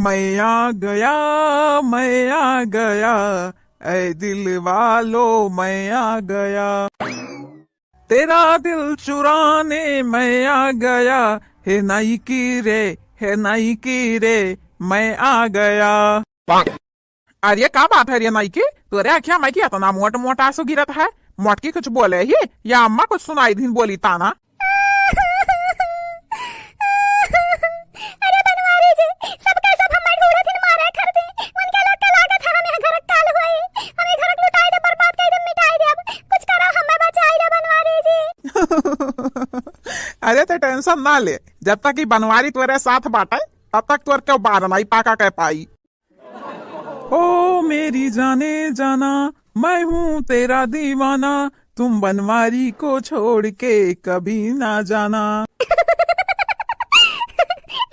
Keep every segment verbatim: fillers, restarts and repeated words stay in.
मैं आ गया, मैं आ गया, ऐ दिल वालो, मैं आ गया। तेरा दिल चुराने मैं आ गया, हे नाइकी रे, हे नाइकी रे, मैं आ गया। अरे का बात है रे नाइकी, तोरे आँखिया माइकी अतना मोट मोट आँसू गिरत है? मोटकी कुछ बोले ही या अम्मा कुछ सुनाई दिन बोली ताना? अरे बनवारी जी, सबका सब हमें ढूंढत हिन मारे खरती। उनके लोग के लागत है हम यहाँ घर काल होई। हम ई घर लुटाई दे, बर्बाद कर दे, मिटाई दे। अब कुछ करो, हमें बचाई दे बनवारी जी। अरे तो tension ना ले, जब तक ई बनवारी तोरे साथ बाटे, तब तक तोर के बार नाई पाका के पाई। ओ मेरी जाने जाना, मैं हूँ तेरा दीवाना, तुम बनवारी को छोड़ के कभी ना जाना।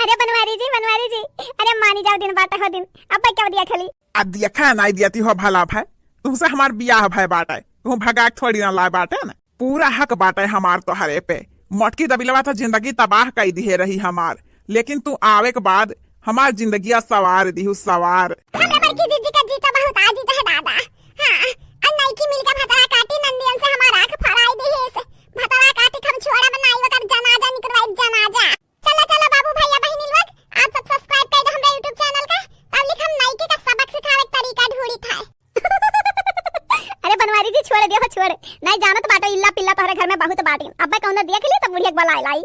अरे बनवारी जी, बनवारी जी, अरे मानी जाओ, दिन बाटे हो दिन, अब क्या दिया खाली? आ देखा नाई दिया ती हो भला भाई, तुमसे हमार बियाह भाई बाटे, तुम भगा के थोड़ी ना लाए बाटे ना। पूरा हक बाटे हमार तोहरे पे। मोटकी दबिलवा तो जिंदगी तबाह कई दिहे रही हमार, लेकिन तू आवे के बाद हमार जिंदगिया सवार दिहू, सवार। हमरा बड़की जीजी का जीजा बहुत आजीज है दादा। हाँ, और नईकी मिलके भतरा काटी नंदियन से हमार आँख फराई दिहिस। भतरा काटी हम छोड़ा बनाई ओकर जनाजा निकलवाई जनाजा। चलो, चलो बाबू भैया बहिनी लोग, आप सब subscribe कर दो हमरा YouTube channel का। अब लिख हम नईकी का सबक सिखावे के तरीका ढूंढी था। अरे बनवारी जी, छोड़ दियो, छोड़। नहीं जानत बाटो, इल्ला पिल्ला तोहरे घर में बहुत बाटिन। अब्बे कौनो देख ली तो बुढ़िया के बलाई लाई।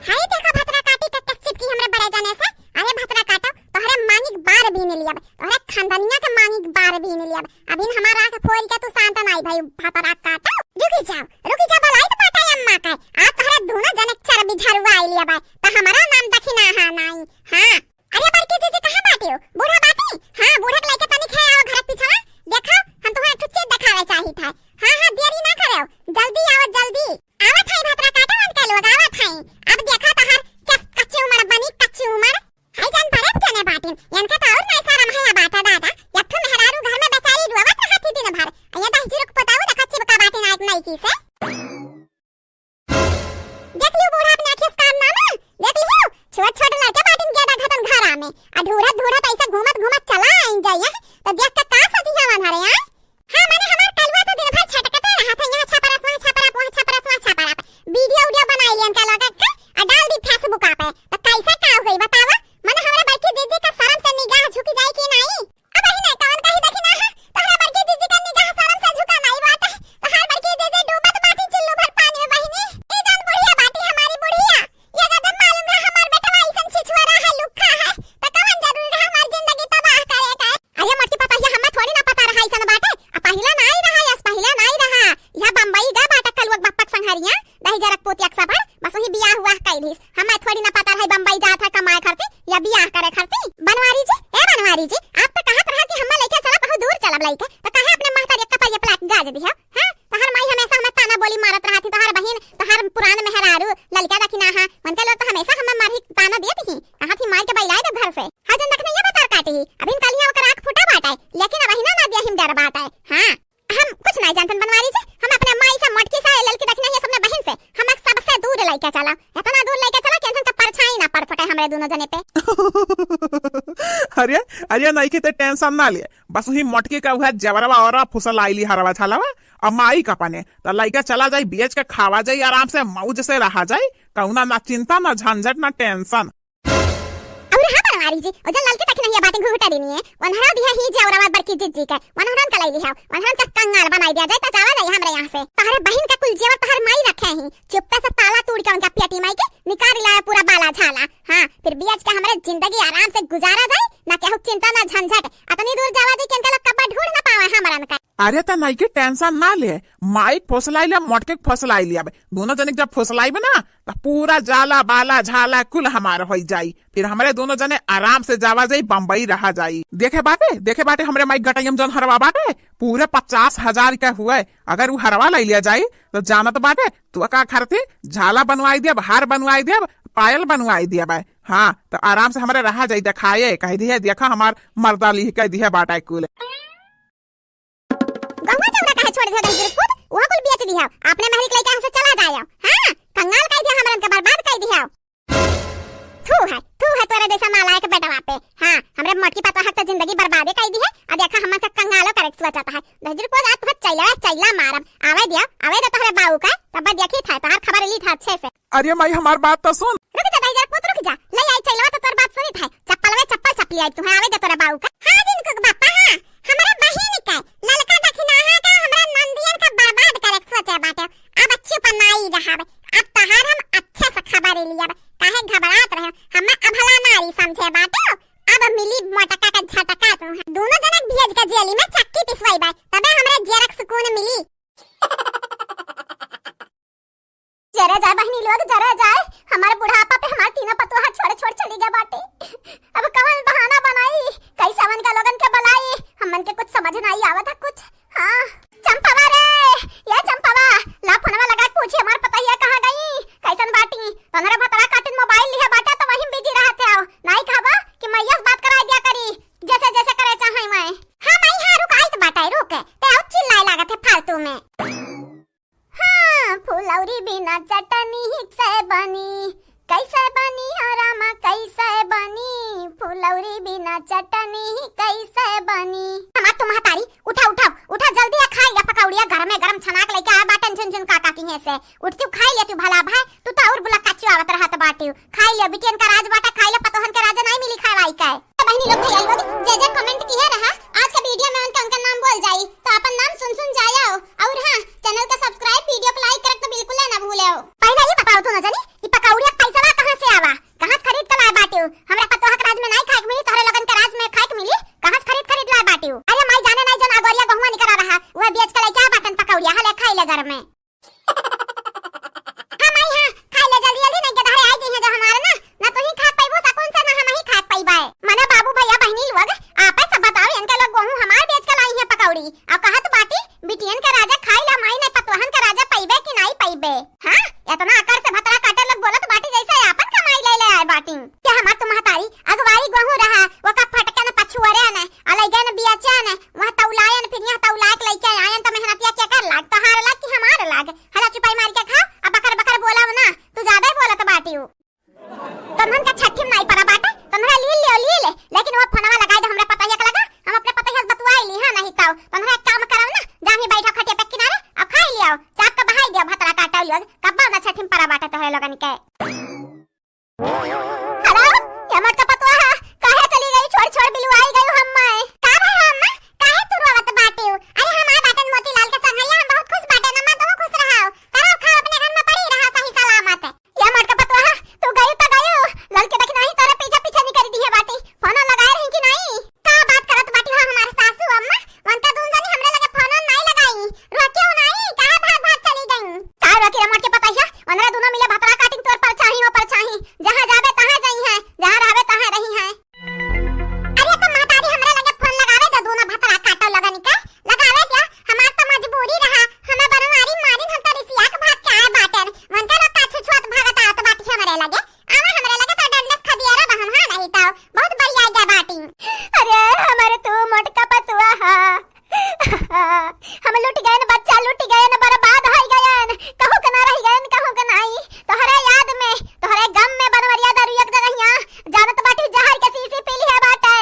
हाय देखा भतरा काटी के कस चिपकी हमरे बड़े जने से। अरे भतरा काटो, तोहरे मांगी के बार बीन लियब, तोहरे खानदानिया के मांगी के बार बीन लियब। अभी हमारा आँख फोड़ के तू शांत नाई भाई भतरा काटो। रुकी जाओ, रुकी जाओ, बलाई तो बाटा अम्मा का। आज तोहरे दोनों जने के चर्बी झरुआ आई लियब, तो हमारा नाम दखिना है नाई। हाँ। अरे बड़की जीजी कहाँ बाटे हो? बूढ़ा बाटी? हाँ, बूढ़ा के लेके तनिक है आओ घर के पीछे। देखो, हम तुम्हें एक ठो चीज दिखावे चाहित है। हाँ, हाँ, देरी ना करो, जल्दी आओ, जल्दी। आवत है भतरा काटो, उनके लोग आवत है। अब देखो तोहर कस-, कच्ची उमर बनी, कच्ची उमर। हाय जान बड़े जने बाटिन, इनका तो और नहीं सारा महंगा बाटा दादा। एक ठो मेहरारू घर में बेचारी रोवत रहती दिन भर। ये दस जीरो के पोताऊ देखा चिपका बाटिन आज नईकी से। देख लियो बूढ़ा अपने आँखी से काम ना में, देख लियो, छोट छोट लड़के बाटिन गेदा घतन घरा में, आ ढूढ़त ढूढ़त ऐसे घूमत घूमत चला आइन जाइए, तो देख के का सोची है वनहरे, आय? हाँ, माने हमार कलुआ तो दिन भर छटकते रहत है, यहाँ छपरस, वहाँ छपरस, वहाँ छपरस, वहाँ छपरस, video उडियो बनाई लियन का लगा के, आ डाल दी Facebook पे, तो कैसे का होई बतावा? माने हमरा बड़की दीदी का शर्म से निगाह झुक जाई कि नहीं? अब ही नहीं, कौन कही देखी ना है, तोहरा बड़की दीदी का निगाह शर्म से झुका नहीं बाटे। तोहार बड़की दीदी डूबत बाटी चुल्लू भर पानी में बहिनी। ई जौन बुढ़िया बाटी हमारी बुढ़िया, ये अगर मालूम रहा हमार बेटवा ऐसन छिछुआरा है, लुक्खा है, तो कौन जरूरी रहा हमार जिंदगी तबाह करे का? अरे मोटकी पतोहिया, हमें थोड़ी ना पता रहा ऐसन बाटे। आ पहिला नाई रहा, यस पहिला नाई रहा। यह बम्बई गए बाटे कलुआ के बप्पा के संघरिया, दही जरक पोतिया के सफर, बस वही बियाह हुआ कई दिस। हमें थोड़ी ना पता रहे बम्बई जात है कमाए खातिर या बियाह करे खातिर। बनवारी जी, ए बनवारी जी, आप तो कहत रहा कि हमें लइके चला, बहुत दूर चलब लइके, तो काहे अपने महतारी का कपैया पलाट गाज दिया? हाँ, तोहर माई हमेशा हमें ताना बोली मारत रहत ही, तोहर बहिन, तोहर पुरान मेहरारू, ललका दखिना हा, उनके लोग तो हमेशा हमें मारी ताना देत ही, कहत ही मार के बैलाए देब घर से। हाँ, जन दखिना ये बतर काटी ही, अभी कलिया ओकर आँख फूटा बाटे, लेकिन अब अहिना ना दिया हिम डर बाटे। हाँ। हम कुछ नहीं जानतन बनवारी जी, हम अपने माई से, मोटकी से, ललकी दखिना ये सबने बहिन से, हम सबसे दूर लइके चला, इतना दूर लइके चला कि इनका परछाई ना पड़ सके हमरे दोनों जने पे। अरे, अरे नहीं की ते tension ना ले, बस वही मोटकी का वह जबरवा और फुसल आइली हरवा छालवा, अब माई का पने, तो लइके चला जाई, बेच के खावा जाई, आराम से मौज से रहा जाई, कौना ना चिंता, ना झंझट, ना tension। और हाँ बनवारी जी, ओ जन ललकी तक नहीं बाटे घुघुटा देनी है, वनहरा दिया ही जे औरवा बड़की जिज्जी के, वनहरन का लई लिहा, वनहरन का कंगाल बनाई दिया जाए, तो जावा जाए हमरे यहाँ से। तोहरे बहिन का कुल जेवर तोहर माई रखे ही, चुप्पे से ताला तोड़ के उनका पेटी माई के निकाल लाया पूरा बाला झाला। हाँ, फिर बियाज के हमरे जिंदगी आराम से गुजारा जाए, ना केहू चिंता ना झंझट। अतनी दूर जावा जी कि इनका लोग कब्बा ढूंढ ना पावे हमरन का। अरे त नइकी tension ना ले, माई के फुसलाई ले, मोटके के फुसलाई ले। अब दोनों जने के जब फुसलाइबे ना, त पूरा जाला, बाला, झाला कुल हमार होई जाई। फिर हमरे दोनों जने आराम से जावा जाई, बम्बई रहा जाई। देखे बाटे, देखे बाटे हमरे माई गटैया में जौन हरवा बाटे, पूरे पचास हजार के हुए। अगर उ हरवा लई लिया जाई, त जानत बाटे, तू का खरती, झाला बनवाई देब, हार बनवाई देब, पायल बनवाई देब। हाँ, त आराम से हमरे रहा जाई, देखाए, कह दिहे, "देखा हमार मर्दा लिह के दिहे बाटे कुल।" गहुआ चौरा काहे छोड़ दिया दहिजर पूत? उहो कुल बेच दिया। अपने महरी के लइका यहाँ से चला जाया। हाँ, कंगाल कह दिया, हमरन के बर्बाद कह दिया। थू, थू है, थू है तोरे जैसा नालायक बेटवा पे। हाँ, हमरे मोटकी पतोहा के तो जिंदगी बर्बादे कई दी है। अब देखा हमन के कंगालो करे के सोचत है। दहिजरू पूत आज तुहर चैला, चैला मारब। आवे दिया, आवे दे तोहरे बाऊ का, तब देखी था, तोहार खबर ली था अच्छे से। अरे माई, हमार बात तो सुन। रुक जा दहिजरू पूत, रुक जा। ले आई चैलवा तो तोर बात सुनी था। चप्पलवे चप्पल चपली आई तुहे, आवे दे तोरे बाऊ का। हाँ जिनको के बापा, हाँ, हमरा बहिन के, ललका दखिनाहा का, हमरा नंदियन का बर्बाद करे के सोचे बाटे। अब अच्छी पर नाई रहब, अब तहार हम अच्छे से खबर लियब, काहे घबरात रहे, हमें अभला नारी समझे बाटे। अब मिली मोटका का झटका तू, दोनों जने भेज के जेली में चक्की पिसवाई बा, तबे हमरे जियरक सुकून मिली। जरे जाए बहिनी लोग, जरे जाए। हमारे बुढ़ापा पे हमारे तीनों पतोहा छोड़ छोड़ चली गए बाटे। अब कवन बहाना बनाई, कैसे हमन का लोगन के बुलाई, हमन के कुछ समझ नहीं आवत है कुछ। हाँ, चंपवा रे, ये चंपवा, ला फोनवा लगा के पूछी हमार पतोहिया कहाँ गई, कैसन बाटी? तोहरे भतरा काटिन मोबाइल लिहे बाटे तो वहीं बिजी रहत है, नहीं कहबा कि मैया से बात कराई दिया करी, जैसे जैसे करे चाहे मैं। हाँ माई, हाँ रुक, आई तो बाटे, रुक, ते और चिल्लाए लागत है फालतू में। हाँ, फुलौरी बिना चटनी कैसे बनी, कैसे बनी हो रामा, कैसे बनी, फुलौरी बिना चटनी कैसे बनी। हमार तू महतारी, उठा, उठा, उठा जल्दी आ, खाई ला पकौड़िया, गरमे गरम छनाक लइके आ बाटन झुनझुन काका किहे से। उठती खाई लेती भला भाई, तू तो और बुला कच्चू आवत रहत बाटी। खाई ले, बिटियन का राज बाटा, खाई ले, पतोहन के राजा नहीं मिली खाए वाई का। तो बहिनी लोग, भैया लोग, जे जे comment किहे रहा, आज का video में उनका, उनका नाम बोल जाई, तो अपन नाम सुन सुन जाया। और हाँ, channel का subscribe, video को like करक तो बिल्कुल ना भूले हो। पहले ये बताओ तू न जानी, ई पकौड़िया पैसा कहाँ से आवा, कहाँ से खरीद के लाए बाटियो? हमरा पतोह के राज में नहीं खाए के मिली, तोहरे लोगन के राज में खाए के मिली, कहाँ से खरीद खरीद लाए बाटियो? अरे माई जाने नहीं जन अगोरिया गहुआ निकरा रहा, वह बेच के लेके आ बाटन पकौड़िया, हले खाई ले घर में। हाँ माई, हाँ, खाई ले जल्दी जल्दी, नहीं गदहरे आई जइहे जो हमारे ना, ना तू ही खा पइबो सकून से, ना हम ही खा पइबे। मने बाबू भैया बहिनी लोग, आपे सब बताओ, इनके लोग गोहूँ हमार बेच के लाई है पकौड़ी, और कहत बाटी, बिटियन के राजा खाई ला माई, नहीं पतोहन के राजा पइबे कि नहीं पइबे। हाँ, इतना अकड़ से भतरा काटे लोग बोलत बाटी जैसे आपन कमाई ले ले आए बाटी। क्या हमार तू महतारी, अगवारी गोहूँ रहा, ओका फटके न पछुअरे न, अलैगे न बियाचे न, वह तौलायन, फिर यहाँ तौलाए के लइके आयन, तो मेहनतिया के कर लाग, तोहार लाग कि हमार लाग? हला चुपाई मार के खाओ, अब बकर बकर बोला ना, तू ज्यादा ही बोलत बाटियो। तन्हन का छठी में नाई परा बाटे, तन्हरा लील लियो, लील, लेकिन वो फोनवा लगाई दे हमरे पतैया के लगा, हम अपने पतैया से बतुआई ली, हाँ, नहीं ताऊ, तन्हरा एक काम करब ना, जा ही बैठो खटिया पे किनारे, अब खाई लियो, चाप के बहाई दियो, भतरा काटा लियो, कब्बा ना छठी में परा बाटे तोहरे लोगन के। हेलो, ये मोटका पतोहा, काहे चली गई? छोड़, छोड़, बिलुआई गई हम मैं। का भई अम्मा, काहे तू रोवत बाटियो? अरे हम आ बाटन मोतीलाल के संगैया, हम बहुत खुश बाटन अम्मा, तू खुश रहो। करो खाओ, अपने घर में पड़ी रहा सही सलामत। ये मोटका पतोहा, तू गई तो गई, ललके देखी नहीं तोरे पीछे पीछे निकल दी है बाटी। फोन लगाए रही कि नहीं? का बात करत बाटी हो हमार सासू अम्मा? उनका दून जानी हमरे लगे फोन नाई लगाई। रोकियो नाई, काहे भाग भाग चली गई? का रोकी रे मोटकी पतैया? उनरे दूनो मिले भतरा काटिन तोर परछाही वो परछाही। जहाँ जाबे तहाँ जइहैं, जहाँ रहबे तहाँ रहिहैं। अरे तो महतारी हमरे लगे फोन लगावे दे दूनो भतरा काटो लगन के। लगावे दे, हमार तो मजबूरी रहा। हमें बनवारी मारिन हम तो रिसिया के भाग के आए बाटेन। उनका लोग का छुछुआत भागत आवत बाटी हमरे लगे। आवा हमरे लगे तो डंडस खदियारा बहन, हाँ नहीं तो बहुत बढ़िया आइडिया बाटी। अरे हमरे तू मोटका पतुआ हा। हम लुट गएन बच्चा, लुट गएन, बर्बाद होइ गएन, कहूँ के ना रहि गएन, कहूँ के नाई। तोहरे याद में, तोहरे गम में बनवरिया दारू एक जगहिया जानत बाटी जहर के शीशी पी लिहे बाटे।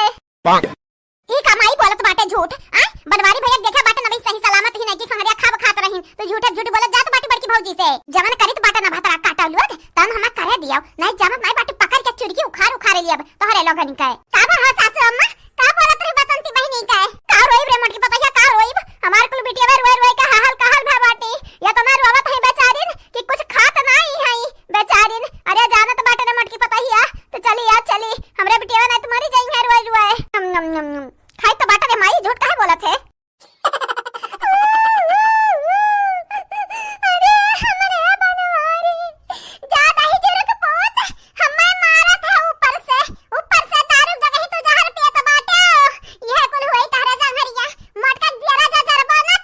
ई का माई बोलत बाटे झूठ, आ? बनवारी भैया देखे बाटे नबी सही सलामत ही नहीं कि संगरिया खाब खात रहीन। तू झूठे झूठ बोलत जात बाटी बड़की भौजी से। जवन करित बाटे ना भतरा काटा लोग, तन हमा करे दियो। नहीं जानत नहीं बाटी पकड़ के चुरकी उखाड़ उखाड़ लियब तोहरे लोगन के। का बा हो सासू अम्मा? का बोलत रही बसंती बहिनी के? का रोइब रे मोटकी पतैया, का रोइब? हमार कुल बिटिया रोए रोए के हाल का हाल भा बाटी। ये तो ना रोवत है बेचारिन कि कुछ खात नहीं है बेचारिन। अरे जानत बाटे रे मोटकी पतैया, तो चली आ चली। हमरे बिटिया नहीं तुम्हारी जाई है रोए रोए। नम, नम, नम, नम। खाई तो बाटे रे माई, झूठ काहे बोलत है? अरे हमरे बनवारी, ज्यादा ही जोर के पोत, हमें मारत है ऊपर से, ऊपर से दारू जगह ही तो जहर पियत बाटे। यह कुल होई तहरे संघरिया, मोटका जियरा जा जरबा ना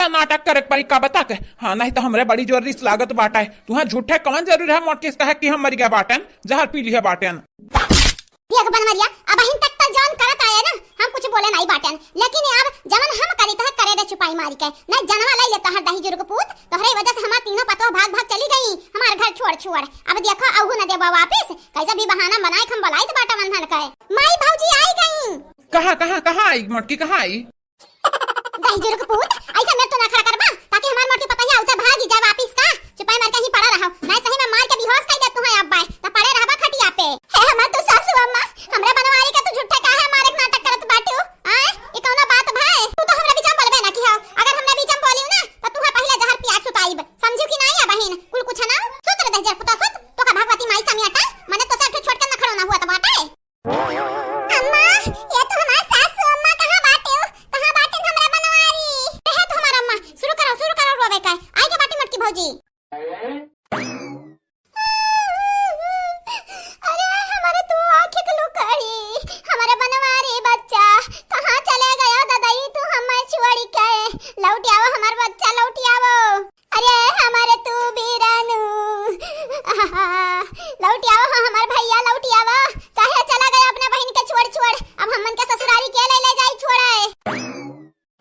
नाटक करे के परी का बता के? हाँ, नहीं तो हमरे बड़ी जोर रिस लागत बाटे। तुहा झूठे कौन जरूरी है मोटकी से कहे कि हम मर गया बाटेन, जहर पी लिहे बाटेन। देख बनवरिया, अबहिन तक तो जौन करत आए ना, हम कुछ बोले नहीं बाटेन, लेकिन अब जवन हम करी तोहे करे दे चुपाई मारी के। नहीं जनवा लाई ले तोहर दही जुर्ग पूत, तोहरे वजह से हमार तीनों पतोह भाग भाग चली गई हमार घर छोड़ छोड़। अब देखो अहू न देबा वापिस, कैसे भी बहाना बनाए के हम बोलाई तो बाटा बंधन के। माई भौजी आई गई। कहाँ, कहाँ, कहाँ आई मोटकी, कहाँ आई? दही जुर्ग पूत, ऐसा मेर तो नखरा करबा, ताकि हमार मोटकी पतोहिया उते भागी जाए वापिस का? चुपाई मार के ही पड़ा रहो, नहीं सही में मार के बेहोश कर दे तू है अब बाय, तो पड़े रहबा खटिया पे। हे हमार तू सासू अम्मा, हमरा बनवारी का तू झूठे काहे मारे के नाटक करत बाटू? आय, ई कौनो बात भाई? तू तो हमरा बीच में बोलबे ना किहो, अगर हमरा बीच में बोलियो ना, तो तू है पहले जहर पिया के सुताइब, समझू कि नहीं? अबहिन कुल कुछ ना, सुत रे दही जुर्ग पूत, सुत, तो का भगवती माई सामी अटल, मने तो से छोड़ के नखरो ना हुआ तो बाटे। अम्मा, ये तो हमार सासू अम्मा कहाँ बाटे हो? कहाँ बाटे हमरा बनवारी? कहे तो हमार अम्मा, शुरू करो, शुरू करो रोवे का। आई के बाटे मोटकी भौजी। अरे हमारे तू आँखें के लुकड़ी, हमारे बनवारी बच्चा, कहाँ चले गयो ददाई तू हमें छोड़ के? लौट आओ हमार बच्चा, लौट आओ। अरे हमारे तू बीरानू, आहा, लौट आओ हो हमार भैया, लौट आओ। काहे चला गया अपना बहिन के छोड़ छोड़? अब हमन के ससुरारी के ले ले जाई छोड़े?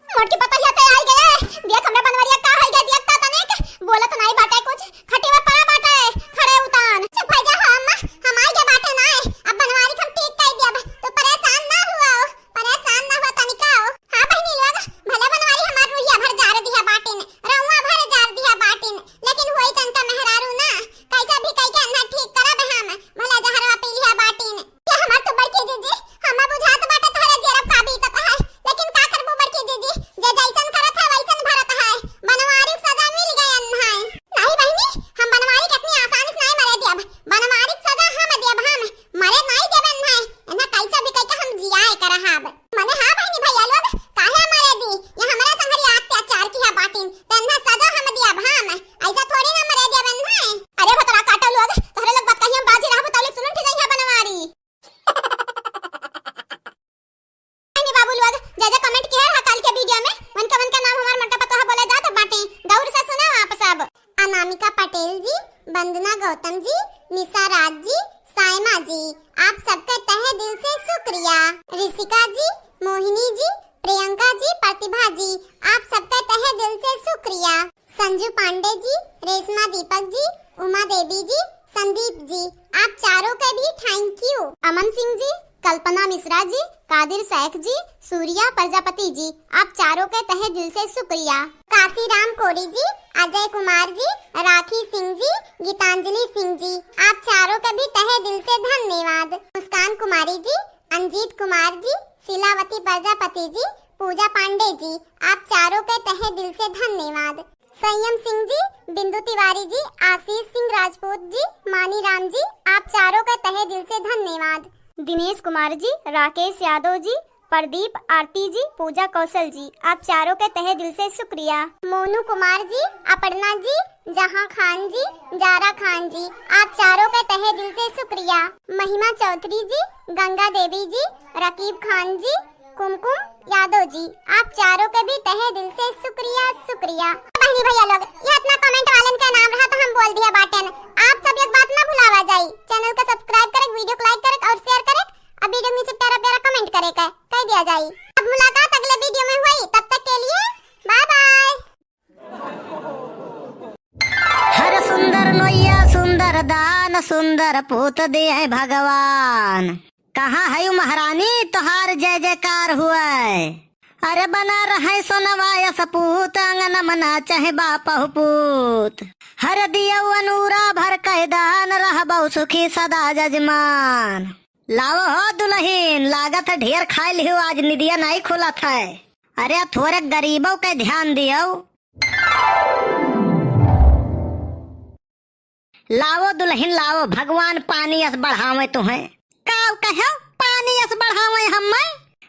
मोटकी पतोहिया ते आई गए, देख हमरा बनवरिया का होई गए, देख ता तनिक, बोलत नाई बाटे कुछ, खटिया पड़ा बाटे, खड़े उतान। चुप हो जा हो अम्मा, हम आई गए बाटे नाई, अब बनवारी हम ठीक कर दिया, तू परेशान ना हुआ। परेशान ना हुआ तनिका हो। हाँ बहिनी लोग, भले बनवारी हमार रुइया भर जार दिया बाटिन, रउआ भर जार दिया बाटिन, लेकिन होई तनका मेहरारू ना, कैसा भी कई के अन्ना ठीक करब हम, भला जहरवा पी लिया बाटिन। ये हमार तो बड़की जीजी, हमें बुझात बाटे तोहरे जेरब का बीतत है, लेकिन का करबू बड़की जीजी, जे जैसन करत है वैसन भरत है, बनवारी के सजा मिल गए अन्ना है। नहीं बहिनी, हम बनवारी के इतनी आसानी से नहीं मरे दियब, बनवारी के सजा हम दियब हम, मरे नाई देबे इन्हें, इन्हें कैसे भी कह के हम जियाए के रहब। मने हाँ बहिनी भैया लोग, काहे मरे दी? ये हमरा संगरी अत्याचार किया बाटिन, तो इन्हें सजा हम दियब हम, ऐसा थोड़ी ना मरे देबे इन्हें। अरे भतरा काटो लोग, तोहरे लोग बात कही हम बाजी रहब, तौले सुलुंठ जइहा बनवारी। नहीं बाबू लोग, जे जे comment किया है कल के video में, उनके उनके नाम हमार मोटा पतोहा बोले जात बाटे, गौर से सुनो आप सब। अनामिका पटेल जी, वंदना गौतम जी, निशा राज जी, सायमा जी, आप सबके तहे दिल से शुक्रिया। ऋषिका जी, मोहिनी जी, प्रियंका जी, प्रतिभा जी, आप सबके तहे दिल से शुक्रिया। संजू पांडे जी, रेशमा दीपक जी, उमा देवी जी, संदीप जी, आप चारों के भी thank you। अमन सिंह जी, कल्पना मिश्रा जी, कादिर शेख जी, सूर्या प्रजापति जी, आप चारों के तहे दिल से शुक्रिया। काशीराम कोरी जी, अजय कुमार जी, राखी सिंह जी, गीतांजलि सिंह जी, आप चारों के भी तहे दिल से धन्यवाद। मुस्कान कुमारी जी, अंजीत कुमार जी, शीलावती प्रजापति जी, पूजा पांडे जी, आप चारों के तहे दिल से धन्यवाद। संयम सिंह जी, बिंदु तिवारी जी, आशीष सिंह राजपूत जी, मानी राम जी, आप चारों के तहे दिल से धन्यवाद। दिनेश कुमार जी, राकेश यादव जी, प्रदीप आरती जी, पूजा कौशल जी, आप चारों के तहे दिल से शुक्रिया। मोनू कुमार जी, अपर्णा जी, जहां खान जी, जारा खान जी, आप चारों के तहे दिल से शुक्रिया। महिमा चौधरी जी, गंगा देवी जी, रकीब खान जी, कुमकुम यादव जी, आप चारों के भी तहे दिल से शुक्रिया, शुक्रिया। बहिनी भैया लोग, ये इतना comment वालन के नाम रहा तो हम बोल दिया बाटेन। आप सब एक बात ना भुलावा जाई, channel का subscribe करे, video को like करे और share करे, अब video के नीचे प्यारा प्यारा comment करे के कह दिया जाई। अब मुलाकात अगले video में हुई, तब तक के लिए bye bye। हर सुंदर नोइया सुंदर दान, सुंदर पूत दिए भगवान। कहाँ है महारानी तोहार जय जयकार हुए? अरे बना रहे सोनवा यस पूत, अंगन मना चाहे बापहु पूत। हर दियो अनूरा भर कह दान, रहबो सुखी सदा जजमान। लाओ हो दुलहिन, लागत है ढेर खाए लिहो, आज निदिया नहीं खुलत है। अरे थोरे गरीबों के ध्यान दियो। लाओ दुलहिन लाओ, भगवान पानी अस बढ़ावे तुहें। का कहो, पानी अस बढ़ावे हमें?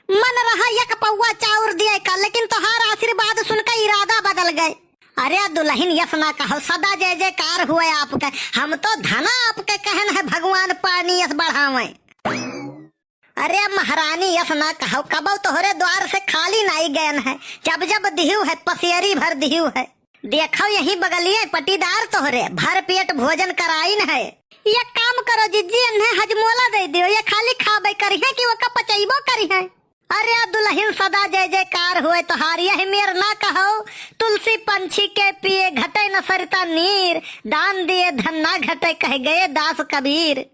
मन रहा एक पौवा चाउर दिए का, लेकिन तोहार आशीर्वाद सुनकर इरादा बदल गए। अरे दुलहिन यस ना कहो, सदा जय जयकार हुए आपके। हम तो धना आपके कहन है, भगवान पानी अस बढ़ावे। अरे महारानी, यस ना कहौ, कबौ तोहरे द्वार से खाली नाई गयन है, जब जब दिहू है, पसेरी भर दिहू है। देखौ यही बगलिए पटीदार तोहरे भर पेट भोजन कराइन है। एक काम करो जिज्जी, एन्हे हजमोला दे दियो, ये खाली खाबे करिहे कि ओका पचइबो करिहे। अरे दुलहिन सदा जय जयकार होए तोहार, यही मेर ना कहौ, तुलसी पंछी के पिए घटे न सरिता नीर, दान दिए धन ना घटे कह गए दास कबीर।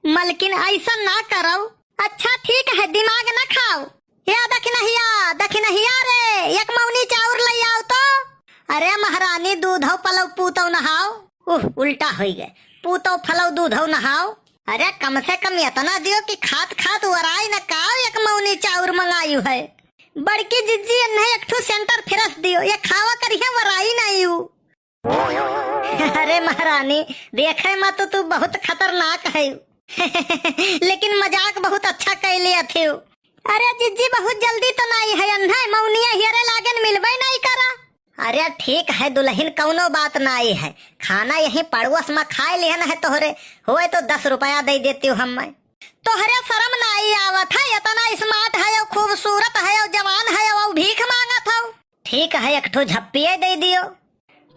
मलकिन, अइसन ना करौ। अच्छा ठीक है, दिमाग ना खाओ। या दखिनहिया, दखिनहिया रे, एक मौनी चाउर लइ आओ तो। अरे महारानी, दूधौ पलौ पूतौ नहाओ। उह, उल्टा होइ गए। पूतौ फलौ दूधौ नहाओ। अरे कम से कम एतना दियो कि खात खात वराई न काओ, एक मौनी चाउर मंगायु है। बड़की जिज्जी, एन्हे एक ठो सेंटर फ्रेश दियो, ये खावा करिहे वराई नाई यू। अरे महारानी, देखे मा तो तू बहुत खतरनाक है। लेकिन मजाक बहुत अच्छा कैले अथेउ। अरे जिज्जी, बहुत जल्दी तो नाई है, अन्हे मौनिया हियरे लागेन मिलबे नाई करा। अरे ठीक है दुलहिन, कौनो बात नाई है, खाना यहीं पड़ोस मा खाए लिहन है तोहरे, होए तो दस रुपया दे देती हूँ हम मैं। तोहरे शरम नाई आवत है, एतना smart है, खूबसूरत है, जवान है, अउ भीख मांगत हौ। ठीक है, एक ठो झप्पिये दे दियो।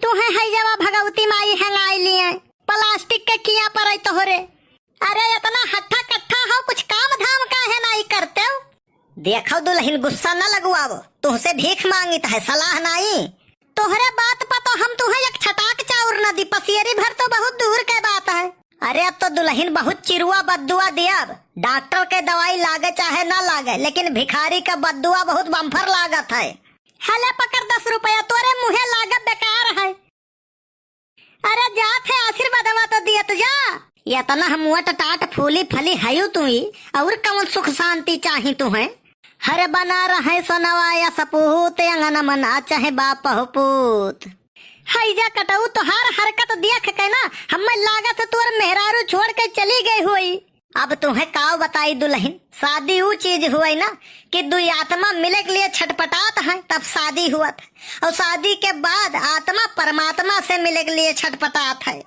तुहे है जवा भगवती माई हेंगाई लिए, प्लास्टिक के किया पर है तोहरे। अरे एतना हट्ठा कट्ठा हो, कुछ काम धाम काहे नाई करते हो? देखो दुलहिन, गुस्सा न लगवाओ, तुहसे भीख मांगित है, सलाह नाई। तोहरे बात पर तो हम तुहे एक छटाक चाउर न दी, पसेरी भर तो बहुत दूर के बात है। अरे अब तो दुलहिन बहुत चिरुआ बद्दुआ दियब, डॉक्टर के दवाई लागे चाहे ना लागे, लेकिन भिखारी का बद्दुआ बहुत बम्फर लागत है। हले पकड़ दस रुपया, तोरे मुँहे लागब बेकार है। अरे जात है आशीर्वादवा तो दियत जा। एतना हम मोट टाट फूली फली हयू तुई, और कौन सुख शांति चाही तुहे? हरे बना रहे सोनवा या सपूत, अंगन मना चाहे बाप हो पूत। हैजा कटऊ, तोहार हरकत देख के ना हमें लागत है तोर मेहरारू छोड़ के चली गई होई। अब तुहे काव बताई दुलहिन, शादी ऊ चीज हुए ना कि दुई आत्मा मिले के लिए छटपटात है, तब शादी हुअत है। और शादी के बाद आत्मा परमात्मा से मिले के लिए छटपटात है।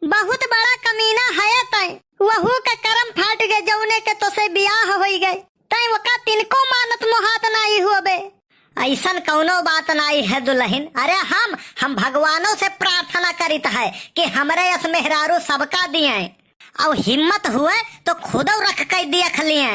बहुत बड़ा कमीना है तै, वहू का करम फाट गए, जौने के तोसे बियाह होई गए, तै वका तिनको मानत मोहात नाई होबे। अइसन कौनो बात नाई है दुलहिन। अरे हम, हम भगवानों से प्रार्थना करित है कि हमरे यस मेहरारू सबका दिए, और हिम्मत हुए तो खुदौ रख के देख लिए।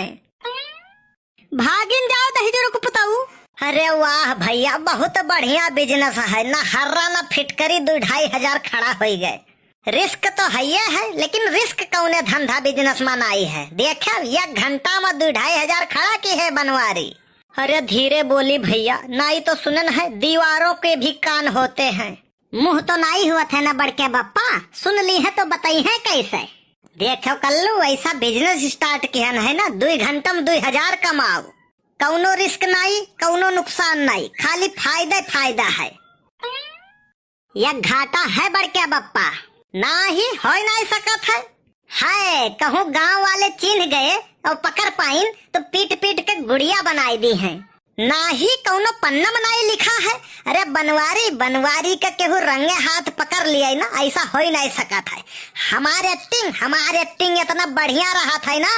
भागिन जाओ दहिजरू के पुतऊ। अरे वाह भैया, बहुत बढ़िया business है, ना हर्रा ना फिटकरी, दू ढाई हजार खड़ा होई गए। Risk तो हइये है, लेकिन risk कौने धंधा business मा नाई है। देखे, एक घंटा मा दू ढाई हजार खड़ा की है बनवारी। अरे धीरे बोली भैया, नाई तो सुनन है, दीवारों के भी कान होते हैं। मुँह तो नाई हुअत है ना बड़के बप्पा, सुन ली है तो बताई है कैसे। देखो कल्लू, ऐसा business start किहन है ना, दुई घंटा में दुई हजार कमाओ, कौनो risk नाई, कौनो नुकसान नाई, खाली फायदा फायदा है। या घाटा है बड़के बप्पा, ना ही होई नाई सकत है। है, कहूँ गाँव वाले चिन्ह गए और पकड़ पाइन तो पीट पीट के गुड़िया बनाई दी हैं। ना ही कौनो पन्ना में नाई लिखा है। अरे बनवारी, बनवारी का केहू रंगे हाथ पकड़ लिया ना, ऐसा होई नाई सकत है। हमार acting, हमार acting इतना बढ़िया रहत है ना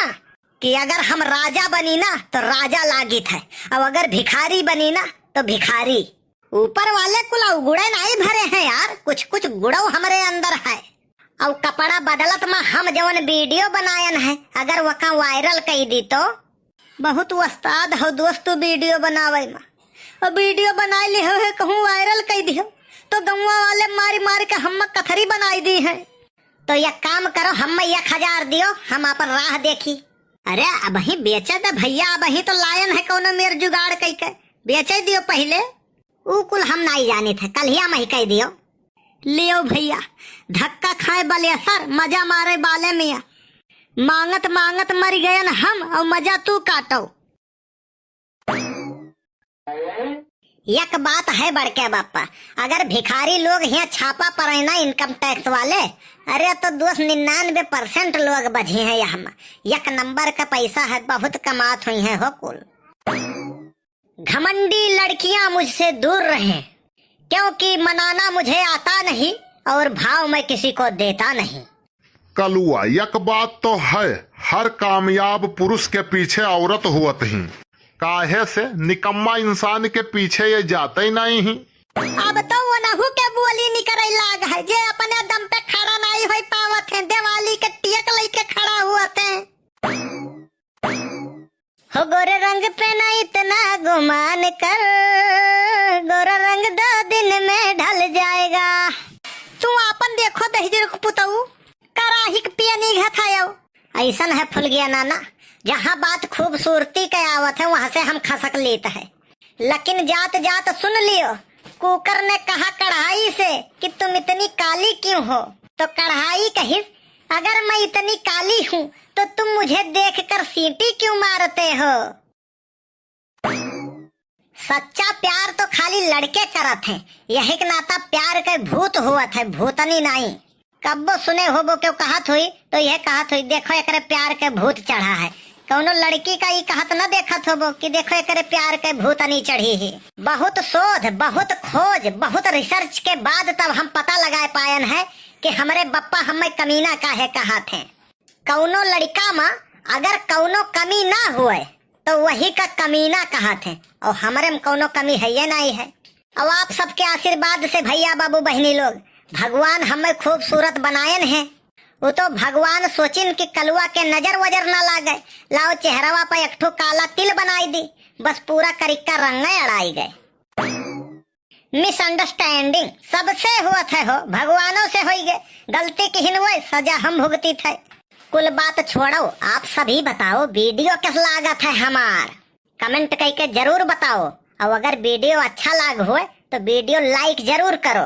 कि अगर हम राजा बनी ना तो राजा लागित है, और अगर भिखारी बनी ना तो भिखारी। ऊपर वाले कुल अवगुणे नाई भरे हैं यार, कुछ कुछ गुणौ हमरे अंदर है। और कपड़ा बदलत मा हम जवन video बनायन है, अगर वका viral कई दी तो। बहुत उस्ताद हो दोस्त तू video बनावे मा। अब video बनाए लिहो है, कहूँ viral कई दिहो तो गौवा वाले मारी मारी के हम कथरी बनाई दी है। तो एक काम करो, हम एक हजार दियो, हम अपन राह देखी। अरे अबही बेचे दे भैया, अबही तो लायन है कौनो मेर जुगाड़ कई के, बेचे दियो पहिले। ऊ कुल हम नाई जानित है, कल्हिया मही कई दियो। लियो भैया, धक्का खाए बलेसर, मजा मारे बाले मियाँ। मांगत मांगत मरि गयन हम, और मजा तू काटो। एक बात है बड़के बाप्पा, अगर भिखारी लोग हियाँ छापा पड़े ना income tax वाले, अरे तो दोस्त निन्यानवे percent लोग बझी हैं यहाँ। एक number का पैसा है, बहुत कमात हुई हैं हो कुल। घमंडी लड़कियां मुझसे दूर रहें, क्योंकि मनाना मुझे आता नहीं और भाव मैं किसी को देता नहीं। कलुआ, एक बात तो है, हर कामयाब पुरुष के पीछे औरत होत ही। काहे से निकम्मा इंसान के पीछे ये जाते ही नहीं ही। अब तो ओनहू के बोली निकरे लाग है, जे अपने दम पे खड़ा नहीं होई पावत है, दिवाली के टेक लेके खड़ा होत है। हो गोरे रंग पे ना इतना गुमान कर, गोरा रंग दो दिन में ढल जाएगा। तू आपन देखो दहिजर के पुतऊ, कराही के पियनी घथायो। ऐसन है फुलगिया नाना, जहाँ बात खूबसूरती के आवत है, वहाँ से हम खसक लेत है। लेकिन जात जात सुन लियो, कुकर ने कहा कढ़ाई से कि तुम इतनी काली क्यों हो, तो कढ़ाई कहिस, अगर मैं इतनी काली हूँ तो तुम मुझे देखकर सीटी क्यों मारते हो? सच्चा प्यार तो खाली लड़के करत हैं, यही के नाता प्यार के भूत होत है, भूतनी नाई। कब्बो सुने होबो केहू कहत होई, तो यह कहत होई, "देखो एकरे प्यार के भूत चढ़ा है।" कौनो लड़की का ई कहत न देखत होबो कि "देखो एकरे प्यार के भूतनी चढ़ी है।" बहुत शोध, बहुत खोज, बहुत research के बाद तब हम पता लगा पायन है कि हमरे बप्पा हमें कमीना काहे कहत हैं। कौनो लड़का में अगर कौनो कमी ना होए, तो वही का कमीना कहत हैं, और हमरे में कौनो कमी है ये नहीं है। और आप सबके आशीर्वाद से भैया, बाबू, बहिनी लोग, भगवान हमें खूबसूरत बनायन है। वो तो भगवान सोचिन कि कलुआ के नजर वजर ना लागे, लाओ चेहरवा पर एक ठो काला तिल बनाई दी, बस पूरा करिक्का रंग अड़ाई गए। Misunderstanding सबसे होत है हो, भगवानों से होई गए, गलती किहिन हुए, सजा हम भुगतित है। कुल बात छोड़ो, आप सभी बताओ, video कैस लागत है हमार? Comment करके जरूर बताओ, और अगर video अच्छा लाग होए तो video like जरूर करो,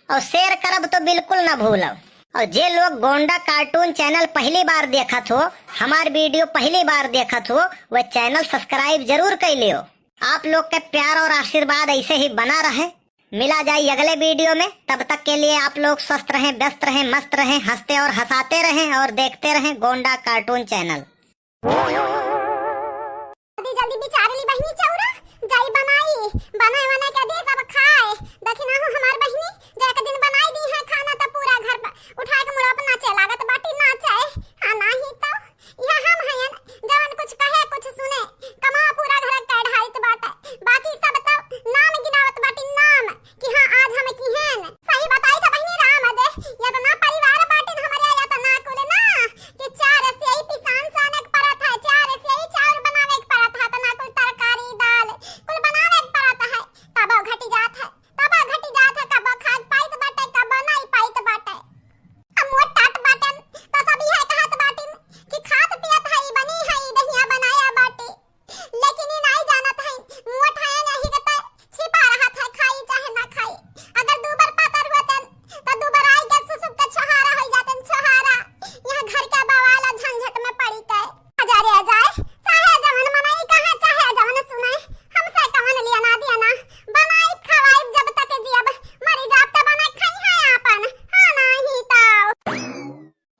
और share करब तो बिल्कुल ना भूलो। और जे लोग गोंडा cartoon channel पहली बार देखत हो, हमार video पहली बार देखत हो, वह channel subscribe जरूर कर लियो। आप लोग के प्यार और आशीर्वाद ऐसे ही बना रहे। मिला जाए अगले video में, तब तक के लिए आप लोग स्वस्थ रहें, व्यस्त रहें, मस्त रहें, हंसते और हंसाते रहें और देखते रहें गोंडा cartoon channel। जल्दी जल्दी बिचार ली बहिनी चौरा, जाई बनाई, बनाए बनाए के दे सब खाए। देखी ना हो हमार बहिनी, जो एक दिन बनाई दी है खाना तो पूरा घर पर उठा के मुड़ा पर नाचे लागत बाटी, नाचे। हाँ नाही तो यह हम हयन, जवन कुछ कहे, कुछ सुने, कमा पूरा घर के ढारित बाटे, बाकी सब तो नाम गिनावत बाटी, नाम कि हाँ, आज हम किहेन। सही बताई था बहिनी राम दे, यतना परिवार बाटिन हमरे, यतना कुल ना कि चार सेई पिसान साने के परत है, चार सेई चाउर बनावे के परत है, तना कुल तरकारी, दाल कुल बनावे के परत है, तब घटी जात है। कबा घटी जात है, कबा खात पाइत बाटे, कबा नाई पाइत बाटे। अब मोट टाट बाटन, तो सब इहे कहत बाटिन कि खात पियत है, बनी है, दहिया बनाया बाटे। लेकिन ई नाई जानत है, मोट है नहीं के तो छिपा रहत है, खाई चाहे ना खाई। अगर दू बार पातर हुआ तन, तो दू बार आई के सुसुक के छोहारा हो जातन, छोहारा। यहाँ घर के बवाल झंझट में पड़ी के। आजा रे आजा, चाहे जवन मनई कहे, चाहे जवन सुने, हमसे कवन लिया ना दिया ना, बनाई खवाई जब तक जियब, मरी जाब त बनाई खाई है आपन, हाँ नाही तो।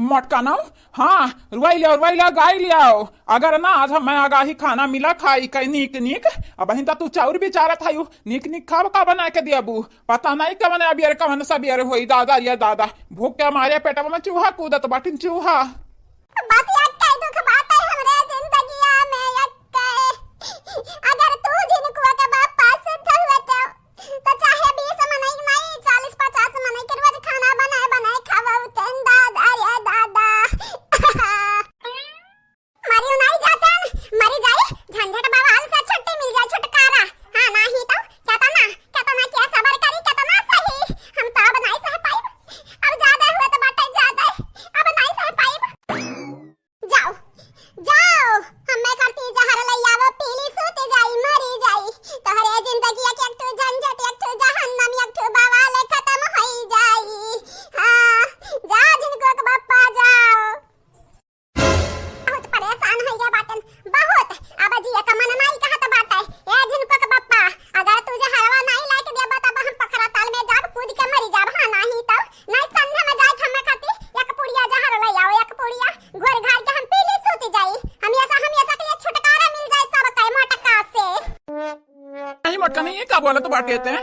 मटकानो, हाँ, रुआई लियाओ, रुआई लियाओ, गाई लियाओ। अगर ना आज हमें आगाही खाना मिला खाई के नीक नीक, अबहिन त तू चाउर बिचारत हयू, नीक नीक खाब का बना के दियबू। पता नहीं कवन अबियर कवन सबियर होई दादा रे दादा। भूख के मारे पेटवा में चूहा कूदत बाटिन चूहा। बस यक्के दुख बाटे हमरे जिंदगिया में यक्के। अगर तू जिनको के बाप पास से हुए तो, तो चाहे बीस मनई नहीं, चालीस पचास मनई के रोज खाना बनाए बनाए खावा उतेन दादा रे दादा। मरी नहीं जातन, मरी जाई, झंझट बवाल से छुट्टी मिल जाए, छुटकारा। हाँ, नाही तो केतना, केतना के सबर करी, केतना सही, हम तो अब नहीं सह पाइब, अब ज्यादा हुए तो बाटे ज्यादा, अब नहीं सह पाइब। जाओ, जाओ, हमें करती जहर ले आवो, पीली सूत जाई, मरी जाई, तोहरे जिंदगी एक, एक ठो झंझट, एक ठो जहन्नम, एक ठो बवाल खत्म होई जाई। हाँ, जा जिनको के बप्पा जाओ। बहुत परेशान हो गया बाटन, बहुत। अब जिए का मन नाई कहत बाटे। ए झिनको के बप्पा, अगर तू जहरवा नाई लाके देबा तब हम पखरा ताल में जाब, कूद के मरी जाब। हाँ नाही तो, नहीं संध्या में जाए हमें खाती एक पुड़िया जहर ले आओ, एक पुड़िया घोर घाल के हम पी ली, सूत जाई। हमेशा, हमेशा के लिए छुटकारा मिल जाए सब के मटका से। नहीं मटका नहीं, ये का बोलत बाटे ते?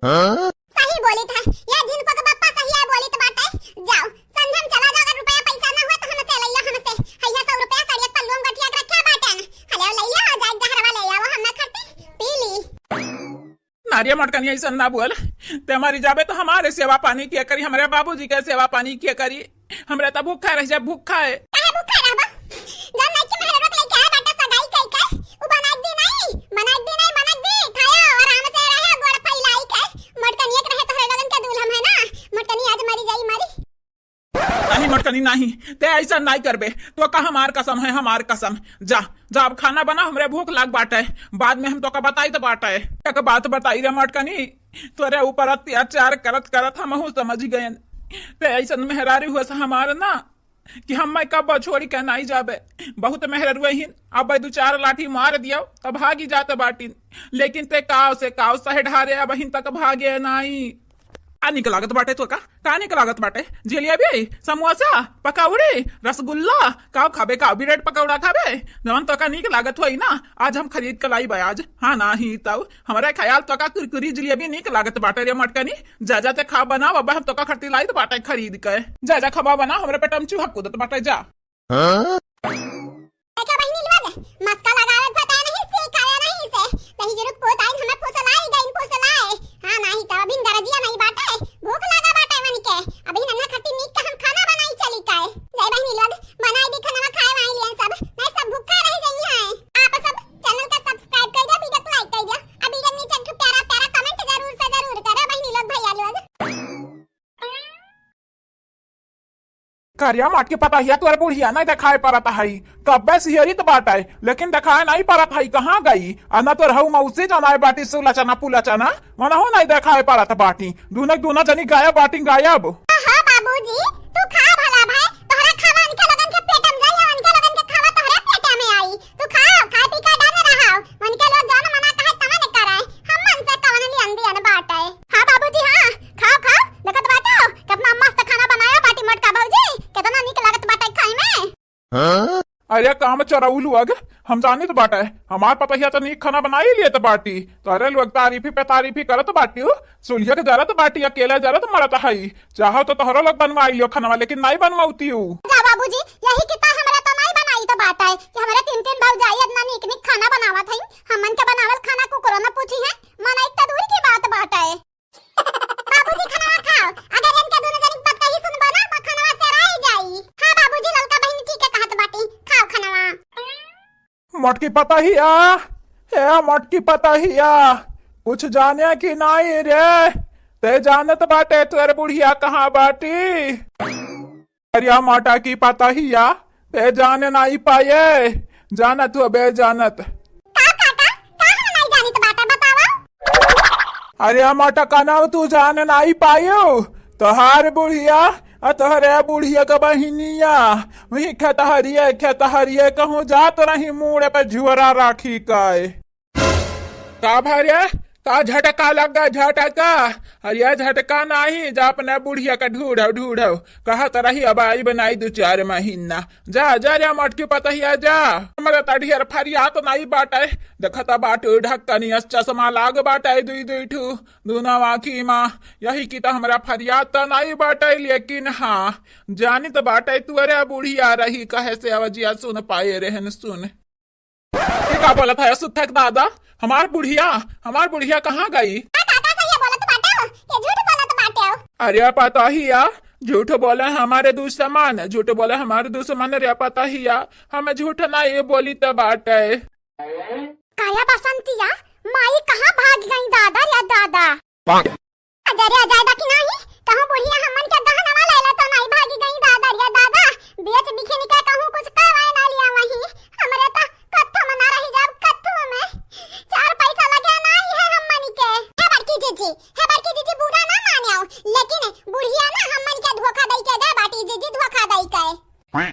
हाँ? सही बोलित है, ये झिनको के बप्पा सही है बोलित बाटे। जाओ, संध्या में चला जाओ, अगर रुपया पैसा ना अरे मोटकनी, ऐसन ना बोल। ते मरी जाबे तो हमारे सेवा पानी के करी, हमरे बाबूजी के सेवा पानी के करी? हमरे तो भूखा रह जा, भूखा है। काहे भूखा रहबा? जब नहीं कि मेहरवा के लेके आए बाटे सगाई कई के, उ बनाई दी नहीं, बनाई दी नहीं, बनाई दी, खाया आराम से रहे, गोड़ फैलाई के। मोटकनिया के रहे तोहरे लोगन के दूल्हा में ना, मोटकनी आज मरी जाई, मरी। नहीं मोटकनी नहीं, ते ऐसा नहीं करबे। तो का हमार कसम है, हमार कसम। जा, जा अब खाना बना, हमरे भूख लाग बाटे। बाद में हम तोका बताई तो बाटे। एक बात बताई रे मोटकनी, तोरे ऊपर अत्याचार करत करत हमहू समझ गयन। ते ऐसन मेहरारू हुआ से हमार ना कि हम मैं कब छोड़ी के नहीं जाबे। बहुत मेहरारू हिन, अब दू चार लाठी मार दियो तो भागी जात बाटिन, लेकिन ते काव से काव सहे ढारे अब हिन तक भागे नहीं। का निक लागत बाटे तोका? का निक लागत बाटे? जिलेबी, समोसा, पकौड़ी, रसगुल्ला, काव खाबे? काव ब्रेड पकौड़ा खाबे? जवन तोका निक लागत होई ना, आज हम खरीद के लाई बा आज। हाँ, नाही तब हमरा ख्याल तोका कुरकुरी जिलेबी निक लागत बाटे रे मटकनी। जा, जा ते खा बनाव, अब हम तोका खरती लाइत बाटे खरीद के। जा, जा खाबा बनाव, हमरे पेट में चूहा कूदत बाटे, जा। हाँ? देखा बहिनी लोग, मस्का लगावे पता नहीं से, खाया नहीं से। दही जरूर पोत आइन, हमें फुसलाई गइन, फुसलाए। हाँ, नाही तो अभी गरजिया नहीं बाटे, भूख लागा बाटे मन के। अभी नन्ना खट्टी नीक के हम खाना बनाई चली काए। जय बहिनी लोग, बनाई दी खाना खाए वाई लियन सब, नहीं सब भूखा रह जाई हैं। आप सब channel का subscribe कर दिया, video को like कर दिया। अब video नीचे एक ठो प्यारा प्यारा comment जरूर से जरूर करो बहिनी लोग, भैया लोग। करिया माट के पतहिया तोर बुढ़िया नहीं देखाए परत हई, कब्बे सिहरित बाटे, लेकिन देखाए नहीं परत हई, कहाँ गई? आ ना तोर हऊ मौसी जनाए बाटी सुलचना पुलचना, मनहु नहीं देखाए परत बाटी, दूनक दूना जनी गायब बाटी, गायब। हाँ बाबूजी, तू खा भला भाई, तोहरा खावा उनके लोगन के पेट में जाई, उनके लोगन के खावा तोहरे पेट में आई। तू खाओ, खाए पी के डन रहो। उनके लोग जौन मना कहे तवन करे। हमन से कवन लियन दियन बाटे। हाँ बाबूजी, हाँ, खाओ, खाओ। देखत बाटो, कितना मस्त खाना बनाया बाटी मोटका भौजी। कितना नीक लागत बाटे खाए में। अरे काम चोरऊ लोग, हम जानित बाटे, हमार पतहिया तो नीक खाना बनाई लेत बाटी। तोहरे लोग तारीफी पे तारीफी करत बाटी। सुलिया के जरत बाटी, अकेला जरत मरत हई। चाहो तो तोहरो लोग बनवाई लियो खानवा, लेकिन नाई बनवाउती ऊ। जा बाबूजी, यही किता हमरा तो नाई बनाई तो बात है कि हमरे तीन तीन भौजाई इतना नीक नीक खाना बनावत हई। हमन के बनावल खाना कुकुरो न पूछी है, मनाई तो दूर की बात बात है। बाबूजी खाना खाओ, अगर इनके दोनों जनी बात कही सुनबा ना तो खानवा से रह जाई। हाँ बाबूजी, ललका बहिन ठीक है कहत बाटी, खाओ खानवा। मोटकी पतहिया, ए मोटकी पतहिया, कुछ जाने कि नाई रे? ते जानत बाटे तोर बुढ़िया कहाँ बाटी? अरे मोटकी पतहिया, ते जाने नाई पाए, जानत हो बे जानत। का काका, का हम नाई जानित बाटे, बतावा? अरे मोटका नाऊ, तू जाने नाई पायो, तोहार बुढ़िया आ तोहरे बुढ़िया के बहिनिया वही खेतहरिये खेतहरिये कहूँ जात रही, मूड़े पे झुअरा राखी काए। का भरे? का झटका लग गए? झटका? अरे झटका नहीं, जा अपने बुढ़िया के ढूढ़ो, ढूढ़ो। कहत रही अब आई बनाई दू चार महीना। जा, जा रे मोटकी पतहिया जा। हमरे त ढेर फरियात नहीं बाटे। देखत बाटे ढक्कनिया चश्मा लाग बाटे दुई दुई ठू। दूनो आँखी मा यही की त हमरा फरियात त नाई बाटे, लेकिन हाँ, जानित बाटे तोरे बुढ़िया रही, कहे से अवजिया सुन पाए रहन, सुन। ये का बोलत है सुथक दादा? हमार बुढ़िया, हमार बुढ़िया कहाँ गई? आ काका सही बोलत बाटे हो, ये झूठ बोलत बाटे हो। अरे पतहिया, झूठ बोले हमारे दुश्मन, झूठ बोले हमारे दुश्मन रे पतहिया, हम झूठ नाई बोली त बाटे। काया बसंतिया, माई कहाँ भाग गई दादा रे दादा? अजरे अजायदा कि नाही, कहूँ बुढ़िया हमन के गहनवा लेला तो नाही भागी गई दादा रे दादा। बेच बिखिन के कहूँ कुछ करवाए ना लिया वही। हमरे तो कत्थो में ना रही जाब, कत्थो में। चार पैसा लगे नाही है हमन के। हे बड़की जीजी, हे बड़की जीजी, बुरा ना मानियो, लेकिन बुढ़िया ना हमन के धोखा दई के गए बाटी जीजी, धोखा दई के।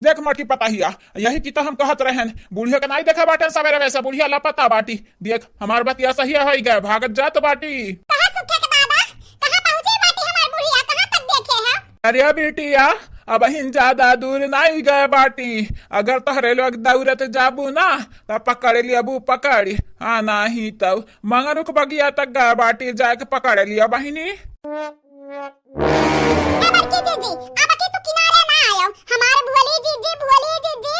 देख मोटकी पतहिया, यही की तो हम कहत रहन, बुढ़िया के नाई देखा बाटे सवेरे वैसे, बुढ़िया लापता बाटी। देख, हमार बतिया सही होई गए, भागत जात बाटी। कहाँ सुखे के दादा? कहाँ पहुँची बाटी हमार बुढ़िया? कहाँ तक देखे हैं? अरे बिटिया, अबहिन ज्यादा दूर नाई गए बाटी। अगर तोहरे लोग दौड़त जाबू ना, त पकड़ लियबू पकड़। हाँ, नाही तब मंगरुक बगिया तक गए बाटी, जाके पकड़ लिया बहिनी। ए बड़की जीजी, अब की तू किनारे ना आयो। हमार भोली जीजी, भोली जीजी।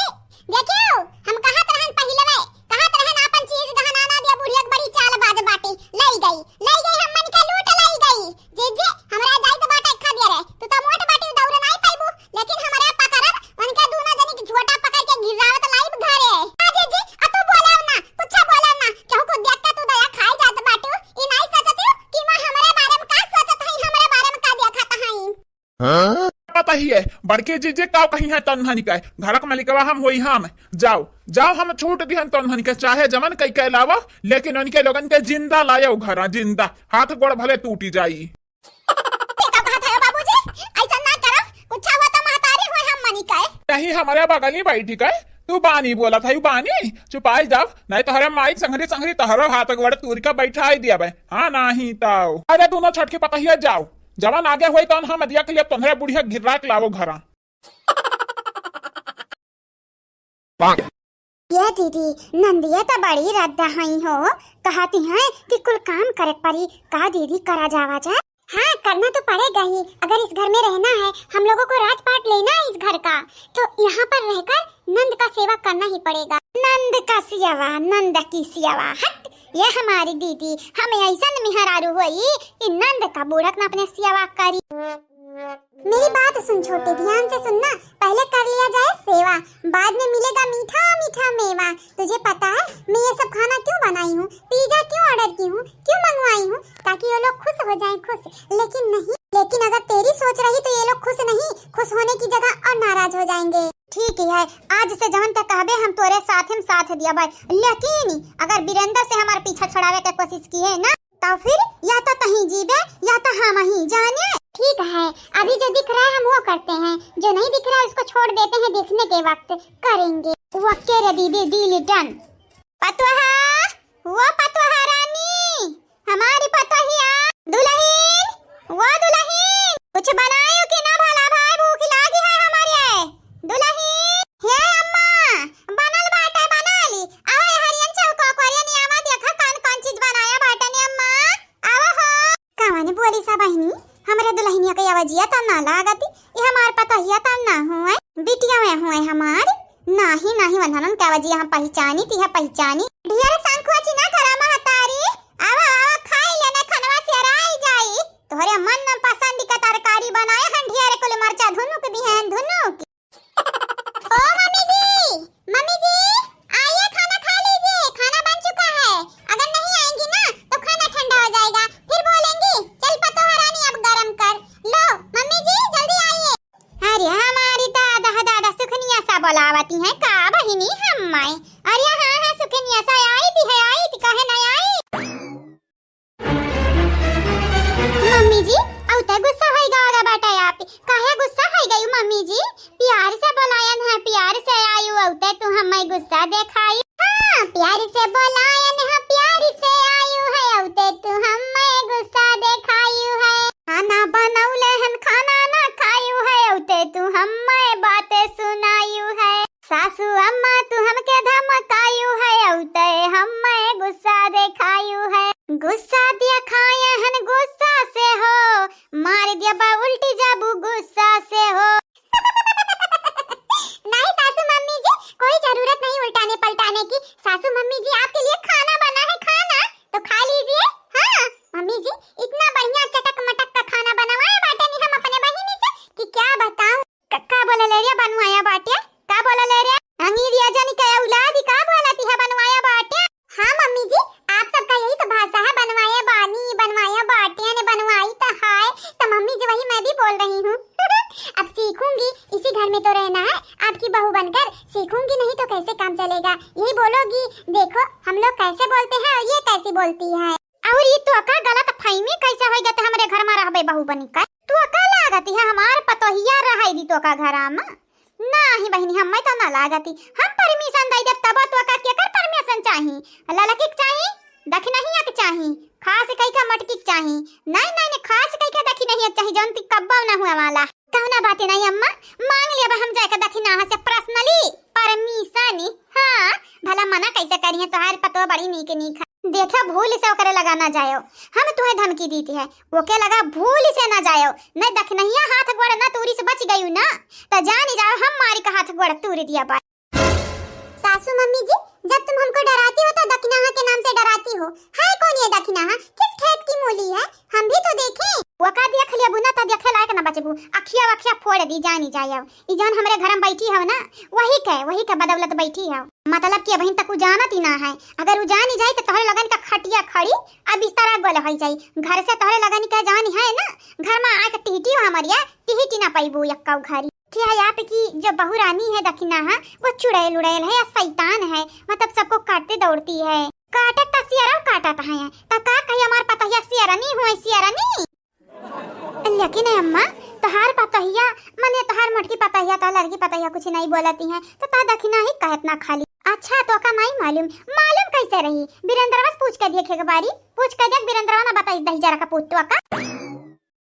देखियो, हम कहत रहन पहिलवे, कहत रहन आपन चीज गहना ना दिया, बुढ़िया के बड़ी चालबाज बाटी, लई लई गई, हमन के लूट लई गई। जीजी, हमरा जाइत बाटे खा दिया रे। तू तो मोट बाटी, दौड़ नाई पाइबू, लेकिन हमरा पकड़ब, उनके दोनों जनी के झोटा पकड़ के गिरावत लाइब घरे। आ जीजी, आ तू बोलाव ना, कुछ बोलाव ना। केहू को देख के तू दया खाई जात बाटू। ई नाई सोचत हूँ कि माँ हमरे बारे में का सोचत हई, हमरे बारे में का देखत हई। हाँ? पता ही है, बड़के जीजे का कही है तन्हन के, घर के मलिकवा हम होई हम। जाओ, जाओ, हम छूट दिहन तन्हन के, चाहे जमन कई के लावा, लेकिन उनके लोगन के जिंदा लायो घरा, जिंदा। हाथ गोड़ भले टूटी जाई। का कहत है बाबूजी? ऐसा ना करो, कुछ हुआ तो महतारी हुए हम मनी के। नहीं, हमारे बगली बैठी के, तू बानी बोलत है, बानी, चुपाई जाओ, नहीं तोहरे माई संघरी संघरी तोहरो हाथ गोड़ तूर के बैठाई दिया बे। हाँ, नहीं तो। अरे दोनों छटके पतहिया जाओ, जवन आगे होई तवन हम दिया के लिए तोहरे बुढ़िया गिर्रा के लावो घरा। ये दीदी, नंदिया तो बड़ी रद्दा हई हो, कहती हैं कि कुल काम करे पड़ी। का दीदी, करा जावा जा? हाँ, करना तो पड़ेगा ही। अगर इस घर में रहना है, हम लोगों को राजपाट लेना है इस घर का, तो यहाँ पर रहकर नंद का सेवा करना ही पड़ेगा। नंद का सेवा, नंद की सेवा, हट। ये हमारी दीदी, हमें ऐसा मेहरारू होई कि नंद का बूढ़क न अपने सेवा करी। मेरी बात सुन छोटे, ध्यान से सुनना, पहले कर लिया जाए सेवा, बाद में मिलेगा मीठा मीठा मेवा। तुझे पता है मैं ये सब खाना क्यों बनाई हूँ, पिज्जा क्यों ऑर्डर की हूँ, क्यों मंगवाई हूँ, ताकि ये लोग खुश हो जाएं, खुश। लेकिन नहीं, लेकिन अगर तेरी सोच रही तो ये लोग खुश नहीं, खुश होने की जगह और नाराज हो जाएंगे। ठीक ही है, आज से जवन तक कहबे हम तोरे साथ हम साथ दिया भाई, लेकिन अगर वीरेंद्र से हमार पीछा छुड़ावे के कोशिश किए ना, तो फिर या तो तहीं जीबे या तो हम ही जाने। ठीक है, अभी जो दिख रहा है हम वो करते हैं, जो नहीं दिख रहा है उसको छोड़ देते हैं, देखने के वक्त करेंगे। ओके रे दीदी, डील डन। पतोहा, वो पतोहा रानी, हमारी पतोहिया, दुलहिन, वो दुलहिन, कुछ बनायो कि ना भला भाई, भूख लागी है हमारे। दुलहिन, हे अम्मा, बनल बाटे, बना ली। आवा ए हरियन चल कोकोरियन आवा, देखा कौन कौन चीज बनाया बाटे ने अम्मा। आवा हो। कवन बोली सा बहिनी, हमरे दुलहिनिया के आवाजिया त ना लागती, ये हमार पतोहिया त ना हुए, बिटिया में हुए हमार। नाही, नाही, वंदनन के आवाजिया हम पहिचानी, तिहा पहिचानी। ढेर सांखुआ चिना करा महतारी, आवा, आवा, खाई लेने खनवा से राई जाई। तोहरे मन पसंद का तरकारी बनाए हन, ढेर कुल मरचा धुनुक दिहन, धुनुक। ओ मम्मी जी, मम्मी जी, आइए, खाना खा लीजिए, खाना बन चुका है। अगर नहीं आएंगी ना तो खाना ठंडा हो जाएगा, फिर बोलेंगी, "चल पतोह रानी, अब गरम कर।" लो मम्मी जी, जल्दी आइए। अरे हमारी दादा, दादा सुखनिया सा बोलावती है का बहिनी हम्माई? अरे हाँ, हाँ, सुखनिया सा आई थी, है आई थी, काहे नहीं आई? मम्मी जी, अउते गुस्सा होई गवा बाटे आप। काहे गुस्सा होई गई मम्मी जी? प्यार से बोलायन है, प्यार से आयु, अउते तू हमें गुस्सा देखाई। हाँ, प्यार से बोलायन है, प्यार से आयु है, अउते तू हमें गुस्सा देखायु है। खाना बनौले हन, खाना ना खायु है, अउते तू हमें बातें सुनायु है। सासू अम्मा तू हमके धमकायु है, अउते हमें गुस्सा देखायु है। गुस्सा देखाए हन गुस्सा से हो, मार देबा उल्टी जाबू गुस्सा से हो। नहीं सासू मम्मी जी, कोई जरूरत नहीं उल्टाने पलटाने की। सासू मम्मी जी, आपके लिए खाना बना है, खाना तो खा लीजिए। हाँ मम्मी जी, इतना बढ़िया चटक मटक का खाना बनवाए बाटे नी हम अपने बहिनी से कि क्या बताऊं। क-, का बोलले रे बनवाया बाटे? का बोलले रे? अंग्रेजन के औलाद, का बोलती है बनवाया बाटे? हाँ मम्मी जी, आप सबका यही तो भाषा है, बनवाया बानी, बनवाया बाटे, यानी बनवाई तो है। तो मम्मी जी, वही मैं भी बोल रही हूँ। अब सीखूंगी, इसी घर में तो रहना है, आपकी बहू बनकर सीखूंगी, नहीं तो कैसे काम चलेगा। यही बोलोगी, "देखो हम लोग कैसे बोलते हैं और ये कैसी बोलती है।" और ये तोका गलत फहमी कैसे होई गत हमरे घर में रहबे बहू बनी का? तोका लागत है हमार पतोहिया रहे दी तोका घरा में? नाही बहिनी, हमें तो ना लागत ही। हम परमिशन दे देब तब तोका केकर परमिशन चाही? ललकी के चाही, दखिनहिया के चाही, खास कई के मटकी के चाही। नहीं, नहीं, नहीं, खास कई के दखिनहिया के चाही, जौन ती कब्बो ना हुआ वाला। कौना बात नहीं अम्मा, मांग लेबा हम जाके दखिनाहा से personally permission। हाँ, भला मना कैसे करिए, तोहार पतोह बड़ी नीक नीक है। देखो भूल से ओकरे लगा ना जायो, हम तुम्हें धमकी दीती है, ओके लगा भूल से ना जायो, नहीं दखिनहिया हाथ गोड़ ना तूरी से बच गयू ना, तो जान जाओ हम मारी का हाथ गोड़ तूर दिया बा। सासू मम्मी जी, जब तुम हमको डराती हो तो दखिनाहा के नाम से डराती हो। है कौन ये दखिनाहा? किस खेत छोड़ दी, जानी जाए। अब ई जौन हमरे घर में बैठी हौ ना, वही के, वही के बदौलत बैठी हौ। मतलब कि अबहिन तक उ जानत ही ना है। अगर उ जानी जाई तो तोहरे लोगन का खटिया खड़ी, अब बिस्तरा गोल हो जाई। घर से तोहरे लोगन के जानी है ना, घर में आके टिहटी हमारिया, टिहटी ना पैबू एक्कौ घरी। क्या है आपकी जो बहू रानी है दखिना, हाँ, वो चुड़ैल उड़ैल है या शैतान है, मतलब सबको काटते दौड़ती है। काटत त सियरौ काटत है, त का कही हमार पतोहिया सियरनी हुए सियरनी। लेकिन ए अम्मा, तोहार पतोहिया, मने तोहार मोटकी पतोहिया, तोहार लड़की पतोहिया कुछ नहीं बोलती है, तो तोहार दखिना ही कहत ना खाली। अच्छा, तोका नहीं मालूम? मालूम कैसे रही? बीरेंद्रवा से पूछ के देख एक बारी, पूछ के देख, बीरेंद्रवा ना बताई दही जरा का पूत तोका।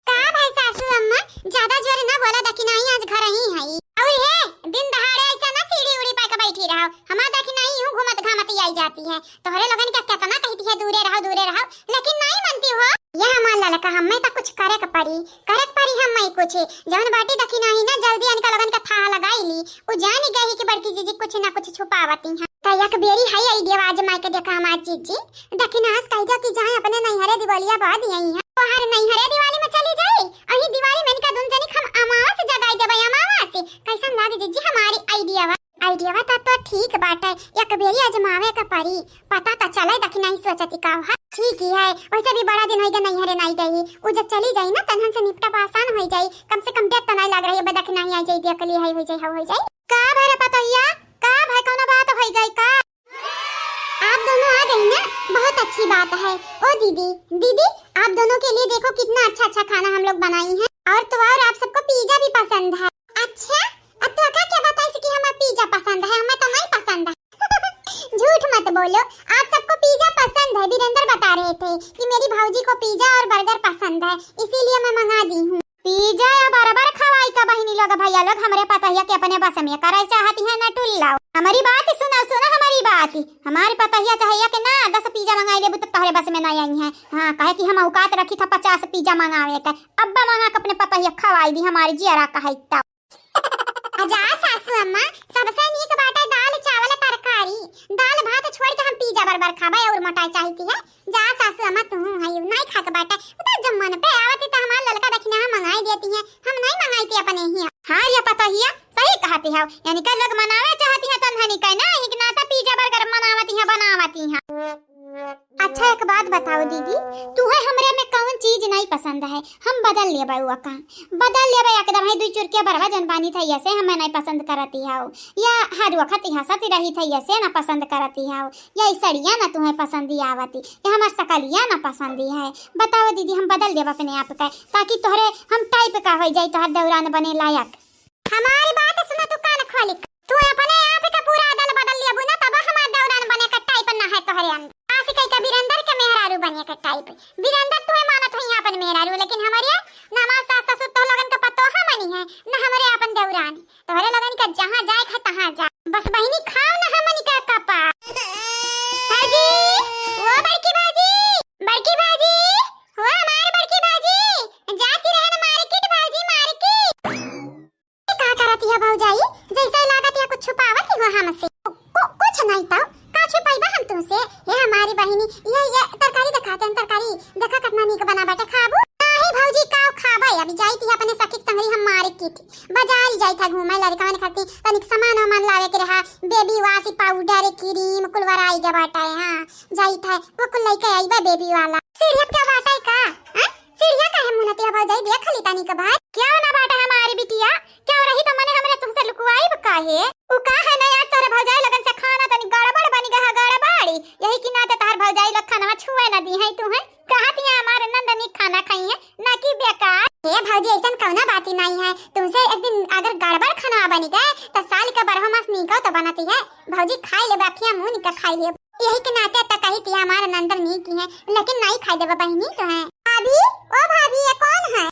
का भाई सासू अम्मा, ज्यादा जोर ना बोला, दखिना ही आज घर ही है। और हे, दिन दहाड़े ऐसा ना सीढ़ी उड़ी पाके बैठी रहो, हमार दखिना ही यूं घूमत घामत ही आई जाती है। तोहरे लोगन का कितना कहती है, "दूरे रहो, दूरे रहो," लेकिन नहीं मानती हो। यह हमार ललका, हमें तो कुछ करे के पड़ी, करे के पड़ी हमें कुछ। जौन बाटी दखिना ही ना, जल्दी इनका लोगन का थाह लगाई ली। उ जान गई कि बड़की जीजी कुछ ना कुछ छुपावती हैं। तो एक बेरी है idea आजमाई के देखा हमार जीजी। दखिना से कह दिया कि जाए अपने नैहरे दिवालिया बाद यही है। तोहर नैहरे दिवाली में चली जाई, अही दिवाली में इनका दुन जनी हम अमावस जगाई देबे, अमावस। कैसन लागे जीजी हमारी idea? Idea बा तो, तो ठीक बाटे, एक बेरी आजमावे के परी, पता तो चले, दखिना ही सोचती का है। ठीक ही है, वैसे भी बड़ा दिन होइगा नैहरे नाई गई, उ जब चली जाई ना तनहन से निपटा आसान हो जाई, कम से कम डर तो नहीं लग रही है, दखिना ही आई जाई, देख ली है, हो जाई, हो, हो जाई। का भरे पतोहिया, का भाई, कौनो बात हो गई का? आप दोनों आ गई ना, बहुत अच्छी बात है। ओ दीदी, दीदी, आप दोनों के लिए देखो कितना अच्छा अच्छा खाना हम लोग बनाई हैं। और तो और आप सबको pizza भी पसंद है। अच्छा, अब तो का क्या बताई कि हमें pizza पसंद है, हमें तो नहीं पसंद है। झूठ मत बोलो, आप सबको pizza पसंद है। वीरेंद्र बता रहे थे कि मेरी भौजी को pizza और burger पसंद है, इसीलिए मैं मंगा दी हूँ। Pizza या burger खवाई का बहिनी लोग, भैया लोग, हमरे पतोहिया के अपने बस में करे चाहती है ना टुल्लाओ। हमारी बात सुना, सुना हमारी बात। हमारी पतोहिया चाहे या कि ना दस pizza मंगाई लेबू तो तोहरे बस में ना आई है। हाँ, कहे कि हम औकात रखी था पचास pizza मंगावे के। अब्बा मंगा के अपने पतोहिया खवाई दी, हमारी जियरा कहे तब। जा सासू अम्मा, सबसे नीक बाटे दाल, चावल, तरकारी। दाल भात छोड़ के हम pizza burger खाबे और मोटाई चाहती है। जा सासू अम्मा, तू हई, नहीं खा के बाटे। बता, जब मन पे आवती तो हमार ललका दखिना हम मंगाई देती हैं, हम नहीं मंगाई थी अपने ही। हाँ, ये पतोहिया सही कहती है, यानी का लोग मनावे चाहती है, तन्हनी का ना, एक नाता pizza burger मनावती है, बनावती है। अच्छा, एक बात बताओ दीदी, तुहे हमरे में कौन चीज नहीं पसंद है? हम बदल लेबे ओका, बदल लेबे एकदम। है दुई चुरकिया बरवा जौन बानी था, यसे हमें नहीं पसंद करती है, या हर वक्त हंसत रही था, यसे ना पसंद करती है, या ई सड़िया ना तुहे पसंद आवती, या हमार सकलिया ना पसंद है। बताओ दीदी, हम बदल देब अपने आप का, ताकि तोहरे हम type का हो जाई, तोहर दौरान बने लायक। हमारी बात सुना, तू कान खोली। तू अपने आप का पूरा अदल बदल लेबू ना, तब हमार दौरान बने का type ना है तोहरे अंदर। आशिक के बीरेंद्र के मेहरारू बने का type। बीरेंद्र तुहे मानत है अपन मेहरारू, लेकिन हमारे ना हमार सास ससुर तो लोगन का पतोहा मनी है, ना हमरे अपन दौरान। तोहरे लोगन का जहाँ जाए है तहाँ जा। बस बहिनी खाओ ना हमनी का कपा। भौजी, ओ बड़की भौजी, बड़की भौजी, ओ हमार बड़की भौजी, जाती रहन market भौजी, market। का करत हिया भौजाई? जैसे लागत हिया कुछ छुपावत ही हो हमसे। कु-, कुछ नहीं तो, का छुपाइबा हम तुमसे? हे हमारी बहिनी, ये, ये तरकारी दिखाते हैं, तरकारी देखा कितना नीक बना बाटे, खाबू? नाही भौजी, का खाबे? अभी जाई थी अपने सखी के संगरी हम market, बाजार जाई था घूमे, लड़का मन खातिर तनिक सामान वामान लावे के रहा, baby wash, powder, cream, कुल वराई के बाटे, हाँ, जाई था, वो कुल लेके आईबा baby वाला। सीढ़िया पे बाटे का? हाँ? सीढ़िया काहे मुनतिया भौजाई, देख ली तनी के भाई। क्या ना बाटे हमारी बिटिया, क्या रही तो मने हमरे तुमसे लुकवाई काहे? उ का है ना यार, तोहरे भौजाई लगन से खाना तनी गड़बड़ बनी गया, गड़बड़ी। यही की नाते तोहर भौजाई लोग खाना छुए ना दी है तू है। कहा थी हमारे नंदनी खाना खाई है, ना कि बेकार। हे भौजी, ऐसन कौना बात ही नहीं है। तुमसे एक दिन अगर गड़बड़ खाना बनी गए तो साल का बारह मास नीको तो बनती है। भौजी खाई ले, बाखिया मुंह निका खाई ले। यही के नाते त कही थी हमार नंदन नीक ही है, लेकिन नहीं खाई देबा बहिनी तो है। भाभी, ओ भाभी, ये कौन है?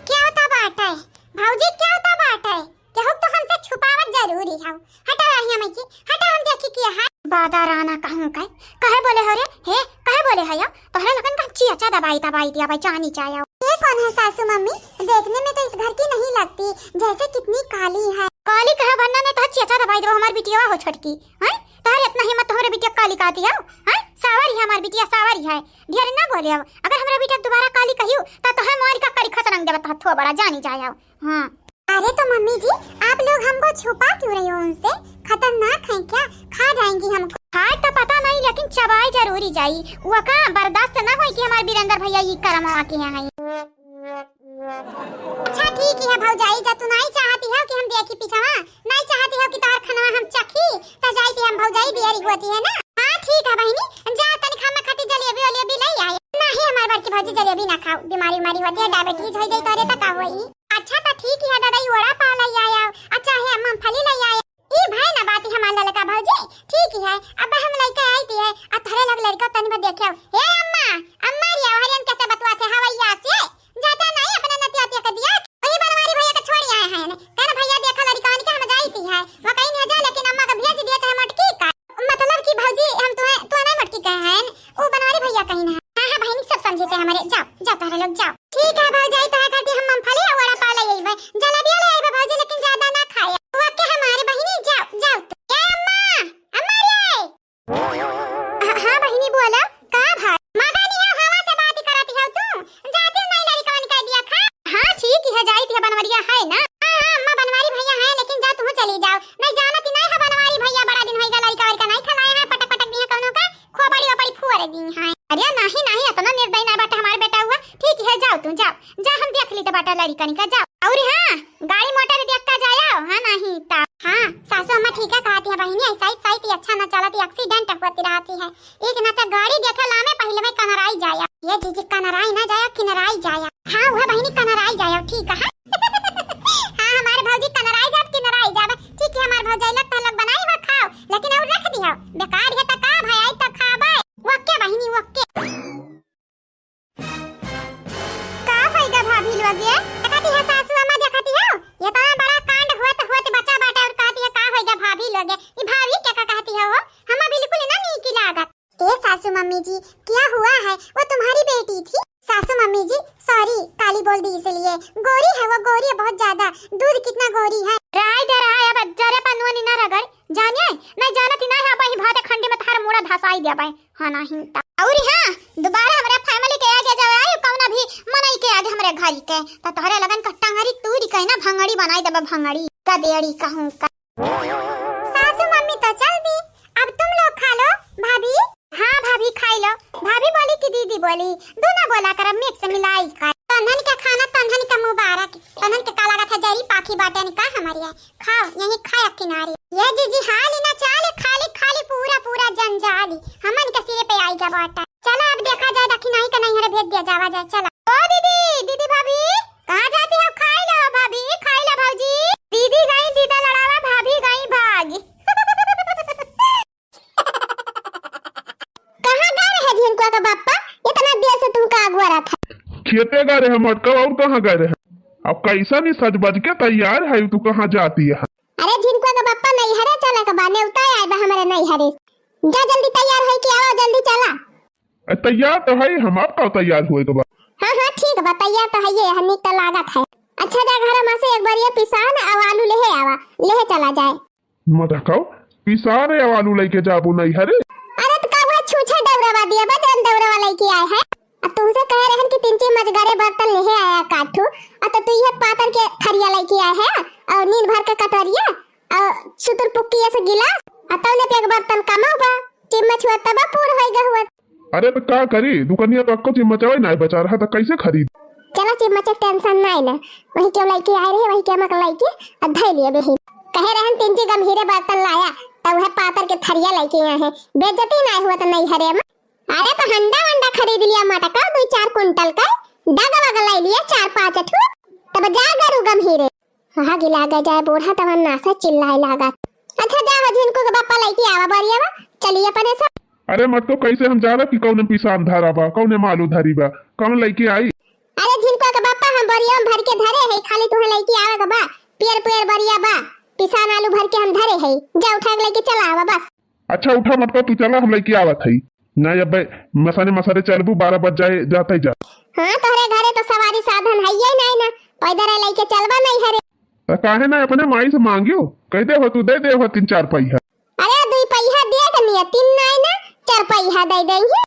क्या होता बाटे? भौजी, क्या होता बाटे? केहू तो हमसे छुपावत जरूरी है। हटा रही हमें की, हटा हम देखी किया है। बादा राना कहूँ का, कहे बोले हो रे? हे, कहे बोले हो या? तोहरे लगन का चिया चा दबाई दबाई दिया भाई, जानी चाहे। ये कौन है सासू मम्मी? देखने में तो इस घर की नहीं लगती, जैसे कितनी काली है। काली कहे बनना ने तो चिया चा दबाई दो, हमार बिटिया हो छोटकी, हैं? तोहरे इतना हिम्मत, तोहरे बिटिया काली कहती हो? हैं? सावरी है हमार बिटिया, सावरी है। ढेर ना बोले हो। अगर हमरा बिटिया दोबारा काली कहियो, त तोहे मारी का करी खसरंग देबे, तोहे थो बड़ा जानी जाए हो। हाँ। अरे तो मम्मी जी, आप लोग हमको छुपा क्यों रही हो उनसे? खतरनाक हैं क्या? खा जाएंगी हमको। खाए तो पता नहीं, लेकिन चबाई जरूरी जाई। वो का बर्दाश्त ना होई कि हमार बीरेंद्र भैया ई करमवा के यहाँ हैं। अच्छा ठीक है भौजाई, जा तू नहीं चाहती हो कि हम देखी पीछवा, नहीं चाहती हो कि तोहर खनवा हम चखी, तो जाइती हम भौजाई बियरी होती है ना। हाँ ठीक है बहिनी, जा तनिक हम खातिर जलेबी वलेबी ले आए। नहीं हमार बड़की भौजी जलेबी ना खाओ, बीमारी उमारी होती है, डायबिटीज हो जाई तोरे तो का होई। अच्छा तो ठीक है दादा, ई वड़ा पाव ले आए, अच्छा है मूंगफली ले आए। ई भाई ना बात हमार ललका भौजी, ठीक है, अब हम लेके आई थी है, आ तोहरे लग लड़का तनी भर देखे। हे अम्मा, अम्मा रे, हरियन कैसे बतवा थे हवैया से, ज्यादा नहीं अपने नतिया के दिया। वही बनवारी भैया के छोड़ी आए हैं, कहना भैया देखा लड़का के हम जाई थी है, वो कहीं नहीं जा, लेकिन अम्मा का भेज दिया चाहे मटकी का। मतलब कि भौजी हम तुम्हें, तू नहीं मटकी कहे हैं, वो बनवारी भैया कहीं ना। हाँ, हाँ, बहिनी सब समझे थे हमारे, जाओ, जाओ तोहरे लोग जाओ। ठीक है भौजाई, तोहरे खातिर हम मूंगफली और वड़ा पाव ले आई भाई, जलेबिया ले आई भौजी, लेकिन ज्यादा ना खाए। वो के हमारे बहिनी, जाओ, जाओ तू। ए अम्मा, अम्मा रे। हाँ, हाँ बहिनी बोला, का भाई? मगनी है हवा से बात करत हो तू, जाती नहीं लड़कवन कह दिया खा। हाँ ठीक है, जाई थी बनवरिया है ना। हाँ, हाँ अम्मा बनवारी भैया है, लेकिन जा तू चली जाओ, नहीं जानती नहीं है बनवारी भैया, बड़ा दिन होइगा लड़का वड़का नहीं खिलाए हैं, पटक पटक दिया कौनो का। खोपड़ी ओपड़ी फोड़ दी हैं। अरे नाही नाही, इतना निर्दयी ना बाटे हमार बेटा हुआ। ठीक है, जाओ तू, जाओ, जा, हम देख ली तो बाटा लड़िकन का, जाओ। और हाँ, गाड़ी मोटर देख का जाया, हाँ नाही ता। हाँ, सासू अम्मा ठीक है कहती है बहिनी, ऐसा ही सही थी, अच्छा ना चलती, एक्सीडेंट होती रहती है। एक ना तो गाड़ी देखे लामे पहले में कनराई जाया। ये जीजी कनराई ना जाया, किनराई जाया। हाँ, वह बहिनी कनराई जाया, ठीक है। हाँ, हमारे भौजी कनराई जाब, किनराई जाब। ठीक है, हमारे भौजाई लग तो लोग बनाई हुआ खाओ, लेकिन और रख दियो। बेकार है तो का भाई, आई तो खाबे। ओके बहिनी, ओके। का होइगा भाभी लोग ये? देखती है सासू अम्मा, देखती हो? ये तो बड़ा कांड होत होत बचा बाटे और कहती है का होइगा भाभी लोग ये? ई भाभी के का कहती हो? हमें बिल्कुल ना नीक लागत। ए सासू मम्मी जी, क्या हुआ है? वो तुम्हारी बेटी थी? सासू मम्मी जी, सॉरी, काली बोल दी इसलिए। गोरी है वो, गोरी है बहुत ज्यादा। दूध कितना गोरी है। रहाई दे रहा है, अब जरे पर नून ना रगड़। जानिए, नहीं जानत ही ना है, अब ही भाते खंडी में तहार मुड़ा धसाई देबे। हाँ, नहीं ता। और हाँ, दोबारा हमरे फैमिली के आगे जब आए, कौना भी मनई के आगे हमरे घर के, तो तोहरे लगन का टंगरी तूरी के ना भंगड़ी बनाई देबे, भंगड़ी। गदेड़ी कहूँ का। सासू मम्मी तो चल दी, अब तुम लोग खा लो। भाभी। हाँ भाभी, खाई लो। भाभी बोली कि दीदी बोली? दोनों बोला कर, मिक्स मिलाई कर। तन्हन के खाना तन्हन के मुबारक। तन्हन के का लागत है, जरी पाखी बाटे नि का हमारी है। खाओ, यही खाया किनारे। ये जीजी हाली ना चाले, खाली खाली पूरा पूरा जंजाली हमन के सिरे पे आई गया बाटे। चला अब देखा जाए, दखिनाई के नैहरे भेज दिया जावा जाए। चला। ओ दीदी, दीदी भाभी, कहाँ जाती हो? खाई लो भाभी, खाई लो भौजी। दीदी गई दीदा लड़ावा, भाभी गई भागी। कहाँ गए रहे झिनकुआ का बापा? इतना देर से तुमका अगुआ रहा था। खेते गए रहे मटका, और कहाँ गए रहे? अब कैसा नहीं सज बज के तैयार है, तू कहाँ जाती है? अरे झिनकुआ का बापा नैहरे चले के बा, नेवता आए बा हमारे नैहरे। जा जल्दी तैयार होई के आवा, जल्दी चला। ए, तैयार तो है हम, अब का तैयार हुए के बा? हाँ, हाँ, ठीक बा, तैयार तो है ये, हमी तो लागत है। अच्छा, जा घर में से एक बार ये पिसान और आलू लेहे आवा, लेहे चला जाए। मत हकाओ, पिसान और आलू लेके जाबो नैहरे? अरे तो का हुआ, छूछे डौरवा दिया बा, जौन डौरवा लेके आए हैं। अब तुमसे कहे रहन कि तीन चम्मच गरे बर्तन लेहे आया काठू, और तो तू ये पातर के थरिया लेके आए है, और नींद भर के कटोरिया, और सुतुर पुक्की ऐसे गिलास, और तौने पे एक बर्तन कमाओ बा, चिम्मच हुआ तब पूर होई गहुआ। अरे तो का करी, दुकनिया तो अक्को चिम्मचवे नाय बचा रहा, तो कैसे खरीद? चला चिम्मच के टेंशन नाय ना, वही के लइके आए रहे, वही के मक लइके आ धइ लिए बेही। कहे रहन तीन ची गंभीरे बर्तन लाया, तो वह पातर के थरिया लइके आए हैं, बेइज्जती नाय हुआ तो नैहरे में। अरे तो हंडा वंडा खरीद लिया मटका, दो चार कुंटल का, डग वग ले लिया चार पाँच ठो, तब जा गरू गंभीरे। हाँ, गिला गए जाए बूढ़ा, तवन नासा चिल्लाए लागत। अच्छा, जा हो झिनकू के बापा लइके आवा बरिया बा, चलिए अपने सब। अरे मटको, कैसे हम जाना कि कौने पिसान धरा बा, कौने मालू धरी बा, कौन लइके आई? अरे झिनकू के बापा, हम बरिया में भर के धरे है, खाली तुहे लइके आवे के बा, पियर पियर बरिया बा, पिसान आलू भर के हम धरे है, जा उठा के लइके चला आवा बस। अच्छा उठा मटको, तू चला, हम लइके आवत हई। नहीं अबे, मसाने मसाने चलबू, बारह बज जाए, जाते जा। हाँ, तोहरे घरे तो सवारी साधन है ही नहीं ना, पैदल लइके चलबा नैहरे। त काहे ना अपने माई से मांगियो, कह दे हो तू, दे दे हो तीन चार पैसा। अरे दुई पहिया दे के निया, तीन नाई ना, चार पहिया दे देइहैं।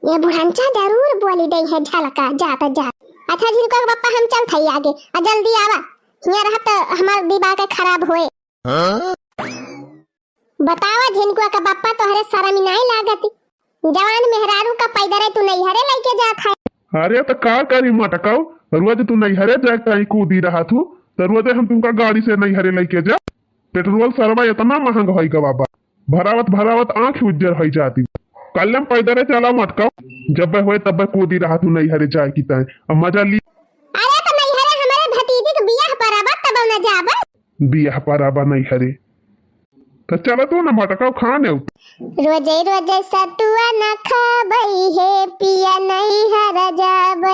ये बुढ़नचा जरूर बोली देइहैं झलका, जात जात। अच्छा झिनकुआ के पप्पा, हम चलत हई आगे, आ जल्दी आवा, हियाँ रहब त हमार दिमाग खराब होए। हाँ? बतावा झिनकुआ का बापा, तोहरे शरम नाई लागत? जवान मेहरारू का पैदरे तू नैहरे लइके जात है। अरे त का करी मटकऊ, रोज तू नैहरे जाए ताई कूदी रहत हू, त रोजे हम तुमका गाड़ी से नैहरे लइके जा। पेट्रोल सरवा इतना महंग होइ गवा बा, भरावत भरावत आँख उज्जर होइ जाती। कल्लम पैदरे चला मटकऊ, जब्बे होए तब्बे कूदी रहत हू नैहरे जाए की ताई, अब मजा ली। अरे त नैहरे हमरे भतीजी के बियाह परबा तब न जाबे। बियाह परबा नैहरे। त चला तू न मटकऊ खाने। रोजे रोजे सतुआ न खाबई हे पिया नैहर जाब।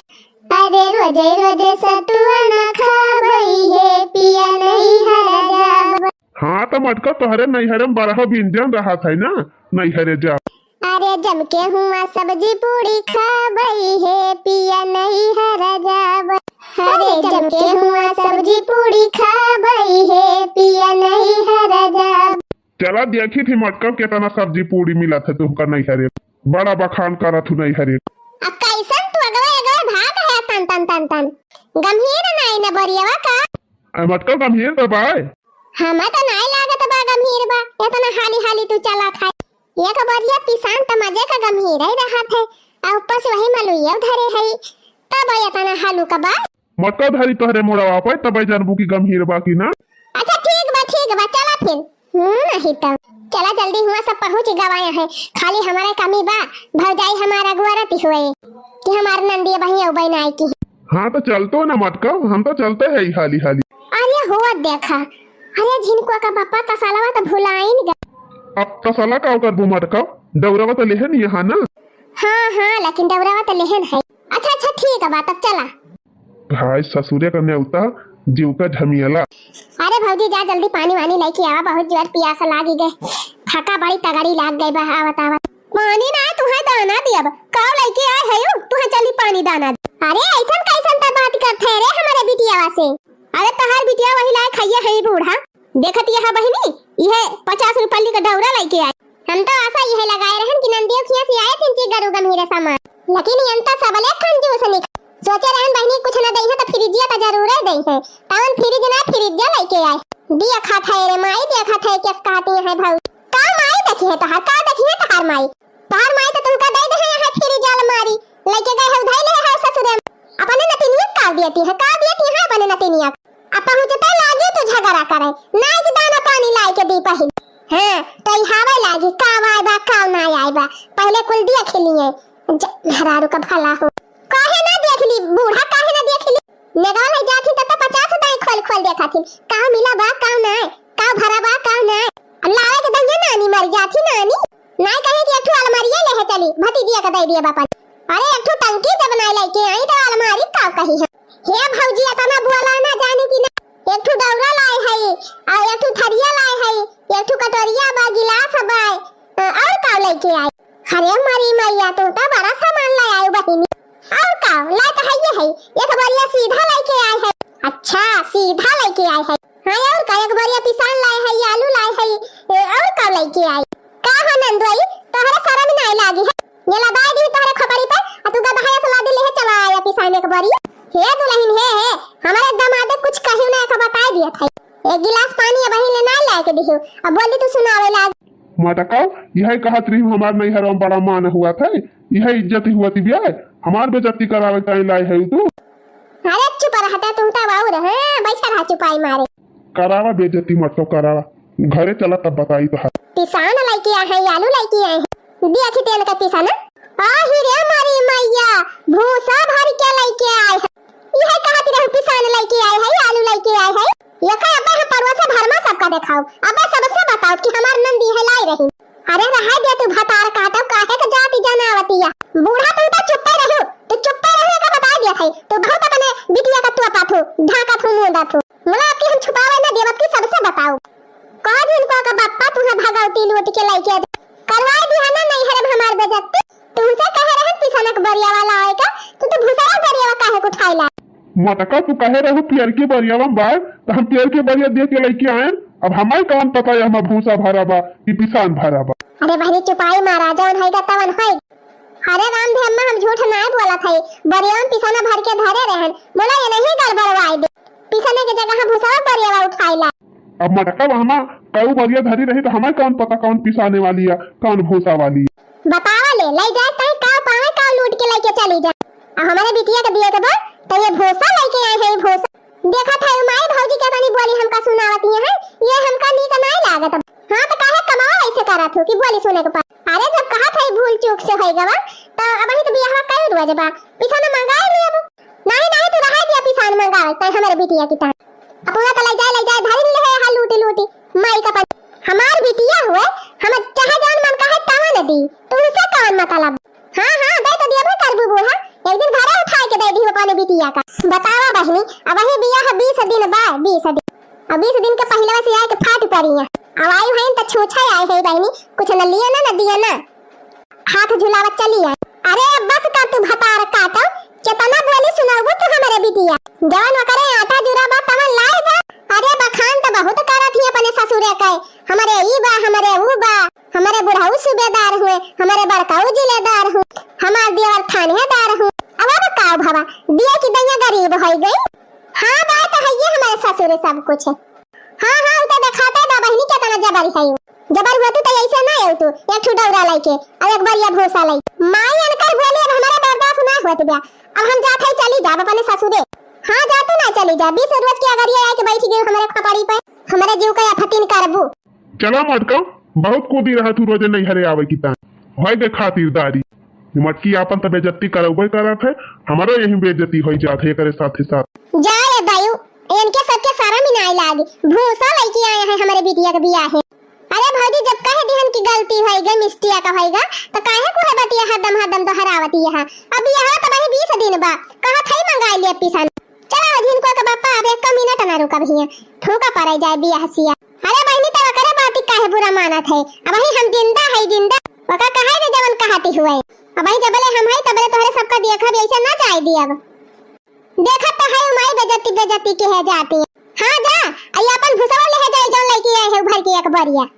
अरे रोजे रोजे सतुआ न खाबई हे पिया नैहर जाब। हाँ त मटकऊ तोहरे नैहरे में बरह बिंजन रहत है ना, नैहरे जाब। अरे जम के हुआ सब्जी पूड़ी खाबई हे पिया नैहर जाब। अरे जम के हुआ सब्जी पूड़ी खाबई हे पिया नैहर जाब। चला देखी थी मटकऊ केतना सब्जी पूड़ी मिलत है तुमका नैहरे। बड़ा बखान करत हू नैहरे। आ कैसन तू अगवे अगवे भाग है तन तन तन तन। गंभीर नाई न बरियवा का? आ मटकऊ गंभीर तो बाय। हमें तो नाई लागत बा गंभीर बा, इतना हाली हाली तू चला खाए। एक बरिया पिसान त मजे का गंभीर ही रहत है, आ ऊपर से वही मलुइया धरे है, तब इतना हालू का बा। मटकऊ धरी तोहरे मुड़वा पे, तबे जानबू कि गंभीर बा कि ना। अच्छा ठीक बा, ठीक बा, चला फिर। हम्म, नहीं तो। चला जल्दी हुआ सब पहुँच गवाया है, खाली हमारा कमी बा, भौजाई हमारा अगुआरती हुए कि हमार नंदिया बहिया उबई ना आई की। हाँ तो चलतो ना मटकऊ, हम तो चलते है हाली हाली। अरे हुआ देखा, अरे झिनकुआ का बापा तसलवा तो भुलाइन गा। अब तसला का करबू मटकऊ, डौरवा तो लेहन यहाँ ना। हाँ हाँ, लेकिन डौरवा तो लेहन है। अच्छा अच्छा ठीक बा, तब चला। भाई ससुरे का नेवता, जीव का झमेला। अरे भौजी जा जल्दी पानी वानी लइके आवा, बहुत जोर पियास लागी गए, थका बड़ी तगड़ी लाग गई बा। आवत आवत पानी ना, तुहे दाना दियब। काव लइके आए है यू, तुहे चली पानी दाना दे। अरे ऐसन कैसन त बात करत है रे हमारे बिटियावा से? अरे तहार बिटिया वही लायक है, है बूढ़ा। देखत यह बहिनी, यह पचास रुपया का डौरा लइके आए। हम तो आशा यह लगाए रहन कि नंदियो खिया से आए तीन चीज गरु गम्हीरा सामान, लेकिन यन तो सबले कंजूस निक। सोचे रहन बहिनी कुछ न दई है तो फ्रिजिया तो जरूर दई है, तवन फ्रिज ना फ्रिजिया लइके आए। देखत है रे माई, देखत है केस कहती है भौजी। का माई देखी है तहार, का देखी है तहार माई? तहार माई तो तुमका दे दे है यहाँ फ्रिज अलमारी, लइके गए है उधाई ले है ससुरे में। अपने नतिनिया का देती है, का देती है अपने नतिनिया? अब पहुँचते लागी तू झगड़ा करे, नाई के दाना पानी लाई के दी पहिल। हाँ, तो ई हावे लागी, का आए बा, का ना आए बा, पहले कुल देख लिए। ज-, मेहरारू का भला हो। काहे ना देख ली, बूढ़ा काहे ना देख ली? नेगवा ले जाती त, त पचास दाई खोल खोल देखा थी, का मिला बा, का ना, का भरा बा, का ना। अब लावे के दहिया नानी मर जाती नानी। नाई कहे कि एक ठो अलमारिया ले है चली, भतीजिया का दे दिए बापन। अरे एक ठो टंकी जब नाई लइके आई तो अलमारी का कही है? हे भौजी, इतना बोला ना जाने की ना। एक ठो दौरा लाए है, और एक ठो थरिया लाए है, एक ठो कटोरिया बा, गिलास बा, अ, और का लइके आई? अरे मरी मैया, तू तो बड़ा सामान ले आयो बहिनी। और का, लाए तो है ये है, एक बोरिया सीधा लइके आए है। अच्छा, सीधा लइके आए है। हाँ, और का, एक बोरिया पिसान लाए है, आलू लाए है, ए, और का लइके आई? का हो नंदोई, तोहरे शरम नाई लागी है? ये लदाई दी तोहरे खोपड़ी पे, आ तू गदहाया से लादी लेहे चला आया पिसान एक बोरी। हे दुल्हन, हे, हे, हमारे दामाद कुछ कहियो ना, का बताई दिया था। एक गिलास पानी अबही ले ना लाए के दिहो, अब बोली तू सुनावे लाग। मटकाओ, यही कहत रही हमार नैहर में बड़ा मान हुआ था, यही इज्जत हुआ थी ब्याह, हमार बेइज्जती करावे ताई लाई है तू। अरे चुप रहता तू तो बाऊ रहे, बैठा रहा चुपाई मारे। करावा बेइज्जती मटकाओ करावा, घरे चला तब बताई तो है। पिसान लइके आए हैं, आलू लइके आए हैं, देखी तेल का पिसान। आही रे मारी मैया, भूसा भर के लइके आए हैं। इहे कहत रहू पिसान लइके आए है, आलू लइके आए है। ये का अब्बे हम परोसे भरमा सबका देखाओ, अब्बे सबसे बताओ कि हमार नंदी है लाई रही। अरे रहे दे तू भतार काटो, काहे के जाति जनावतिया। बूढ़ा तू तो चुप्पे रहू, तू चुप्पे रहू, एका बता दिया है। तू बहुत अपने बिटिया का तोपा थू, ढाका थू, मुंडा थू। मुला आपकी हम छुपावे ना देवत की सबसे बताओ। कह दिन को का बप्पा तुहे भगवती लूट के लइके जा। करवाए दिया ना नैहर में हमार बेइज्जती। तुमसे कहे रहन पिसनक बरियावा लाए का, तू तो भूसरा बरियावा काहे को उठाइला? मटका तू कहे रहू पियर के बरियावा में बाय, तो हम पियर के बरिया दे के लइके आए। अब हमार कौन पता ये हमार भूसा भरा बा कि पिसान भरा बा। अरे बहिनी चुपाई मारा, जौन होइगा तवन होइगा। अरे राम धे अम्मा, हम झूठ नाय बोलत हई। बरिया में पिसाना भर के धरे रहन, बोला ये नहीं गड़बड़वाई दे। पिसाने के जगह भूसा बरिया उठाई ला। अब मटका बहना कऊ बरिया धरी रही तो हमार कौन पता कौन पिसाने वाली है, कौन भूसा वाली है। बतावा ले, ले जाए तई काव पावे, काव लूट के लेके चली जा। अब हमारे बिटिया के दिए के बा, तो ये भूसा लेके आए हैं, ये भूसा। देखत है माई भौजी के तनी बोली हमका सुनावत ही हैं, ये हमका नीक नाय लागत। हाँ तो काहे कमावा ऐसे करत हो कि बोली सुने के पा। अरे जब कहत है भूल चूक से होई गवा, तो अबही तो बियाह कई रोज बा, पिसाना मंगाई ले अब। नहीं नहीं तू रहा दिया पिसान मंगावे, तै हमारे बिटिया की तान। अपना तो ले जाए, ले जाए, धरी ले है लूटी लूटी, माई का पन। हमार बिटिया हुए, हम चाहे जौन मन कहे तवन दी, तुमसे कौन मतलब? हाँ, हाँ, दे तो दिया भाई करबू बूढ़ा, एक दिन घरे उठाए के दे दी अपने बिटिया का। बतावा बहिनी, अब वही बियाह बीस दिन बा, बीस दिन। अब बीस दिन के पहिले से आए के फाट पड़ी है। अब आई है तो छूछा आए है बहिनी, कुछ न लिया ना, न दिया ना। हाथ झुलावत चली आए। अरे बस का तू भतार काटो, केतना बोली सुनाबू तू हमरे बिटिया। जवन ओकरे आटा जुरा बा तवन लाई बा। अरे बखान तो बहुत करत ही अपने ससुरे के, हमरे ई बा, हमरे ऊ बा, हमरे बुढ़ऊ सूबेदार हुए, हमरे बड़काऊ जिलेदार हुए, हमार देवर थानेदार हुए। अब अब का भवा, दिए की दैया गरीब होई गई। हाँ बात है ये हमारे ससुरे सब कुछ। हाँ हाँ उ तो देखाते बा बहिनी केतना जबर है। जबर हुआ तू तो ऐसे ना आऊ तू, एक ठू डौरा लेके, अब एक बरिया भूसा लाई। माई अनकर बोली अब हमारा बर्दाश्त ना होत बा, अब हम जात है चली जाब अपने ससुरे। हाँ जा तू ना चली जा, बीस रोज के अगर ये आके बैठ गई हमारे खपड़ी पे, हमारे जीव का फतिन करबू। चला मटका, बहुत कूदी रहा तू रोजे नैहरे आवे की तान। होय दे खातिरदारी। ये मटकी आपन त बेइज्जती करबे करत है, हमारो यही बेइज्जती होई जात है एकरे साथे साथ। जा रे दायू, इनके सबके शरम ही नाय लागी। भूसा लेके आए हैं हमारे बिटिया के बियाह है। अरे भौजी, जब कह दिहन कि गलती होई गई, mistake होई गा, तो काहे को है बतिया हरदम हरदम दोहरावती है? अब बियाह तो वही बीस दिन बा, कहत है मंगाई ले पिसान। चला, जिनको के बापा अब एक मिनट ना रुका भैया, फूका पड़े जाए बियाह सिया। अरे बहिनी, तब ओकरे बात काहे बुरा मानत है? अब वही हम जिंदा है, जिंदा। ओका कहे रे जवन कहती हुए। अब वही जबले हम है, तबले तोहरे सबका देखब, ऐसे ना जाए दियब। देखत तो है, माई बेइज्जती, बेइज्जती के है जाती। हाँ जा, आई अपन भुसवा ले जाए, जौन लेके आए है भर के एक बरिया।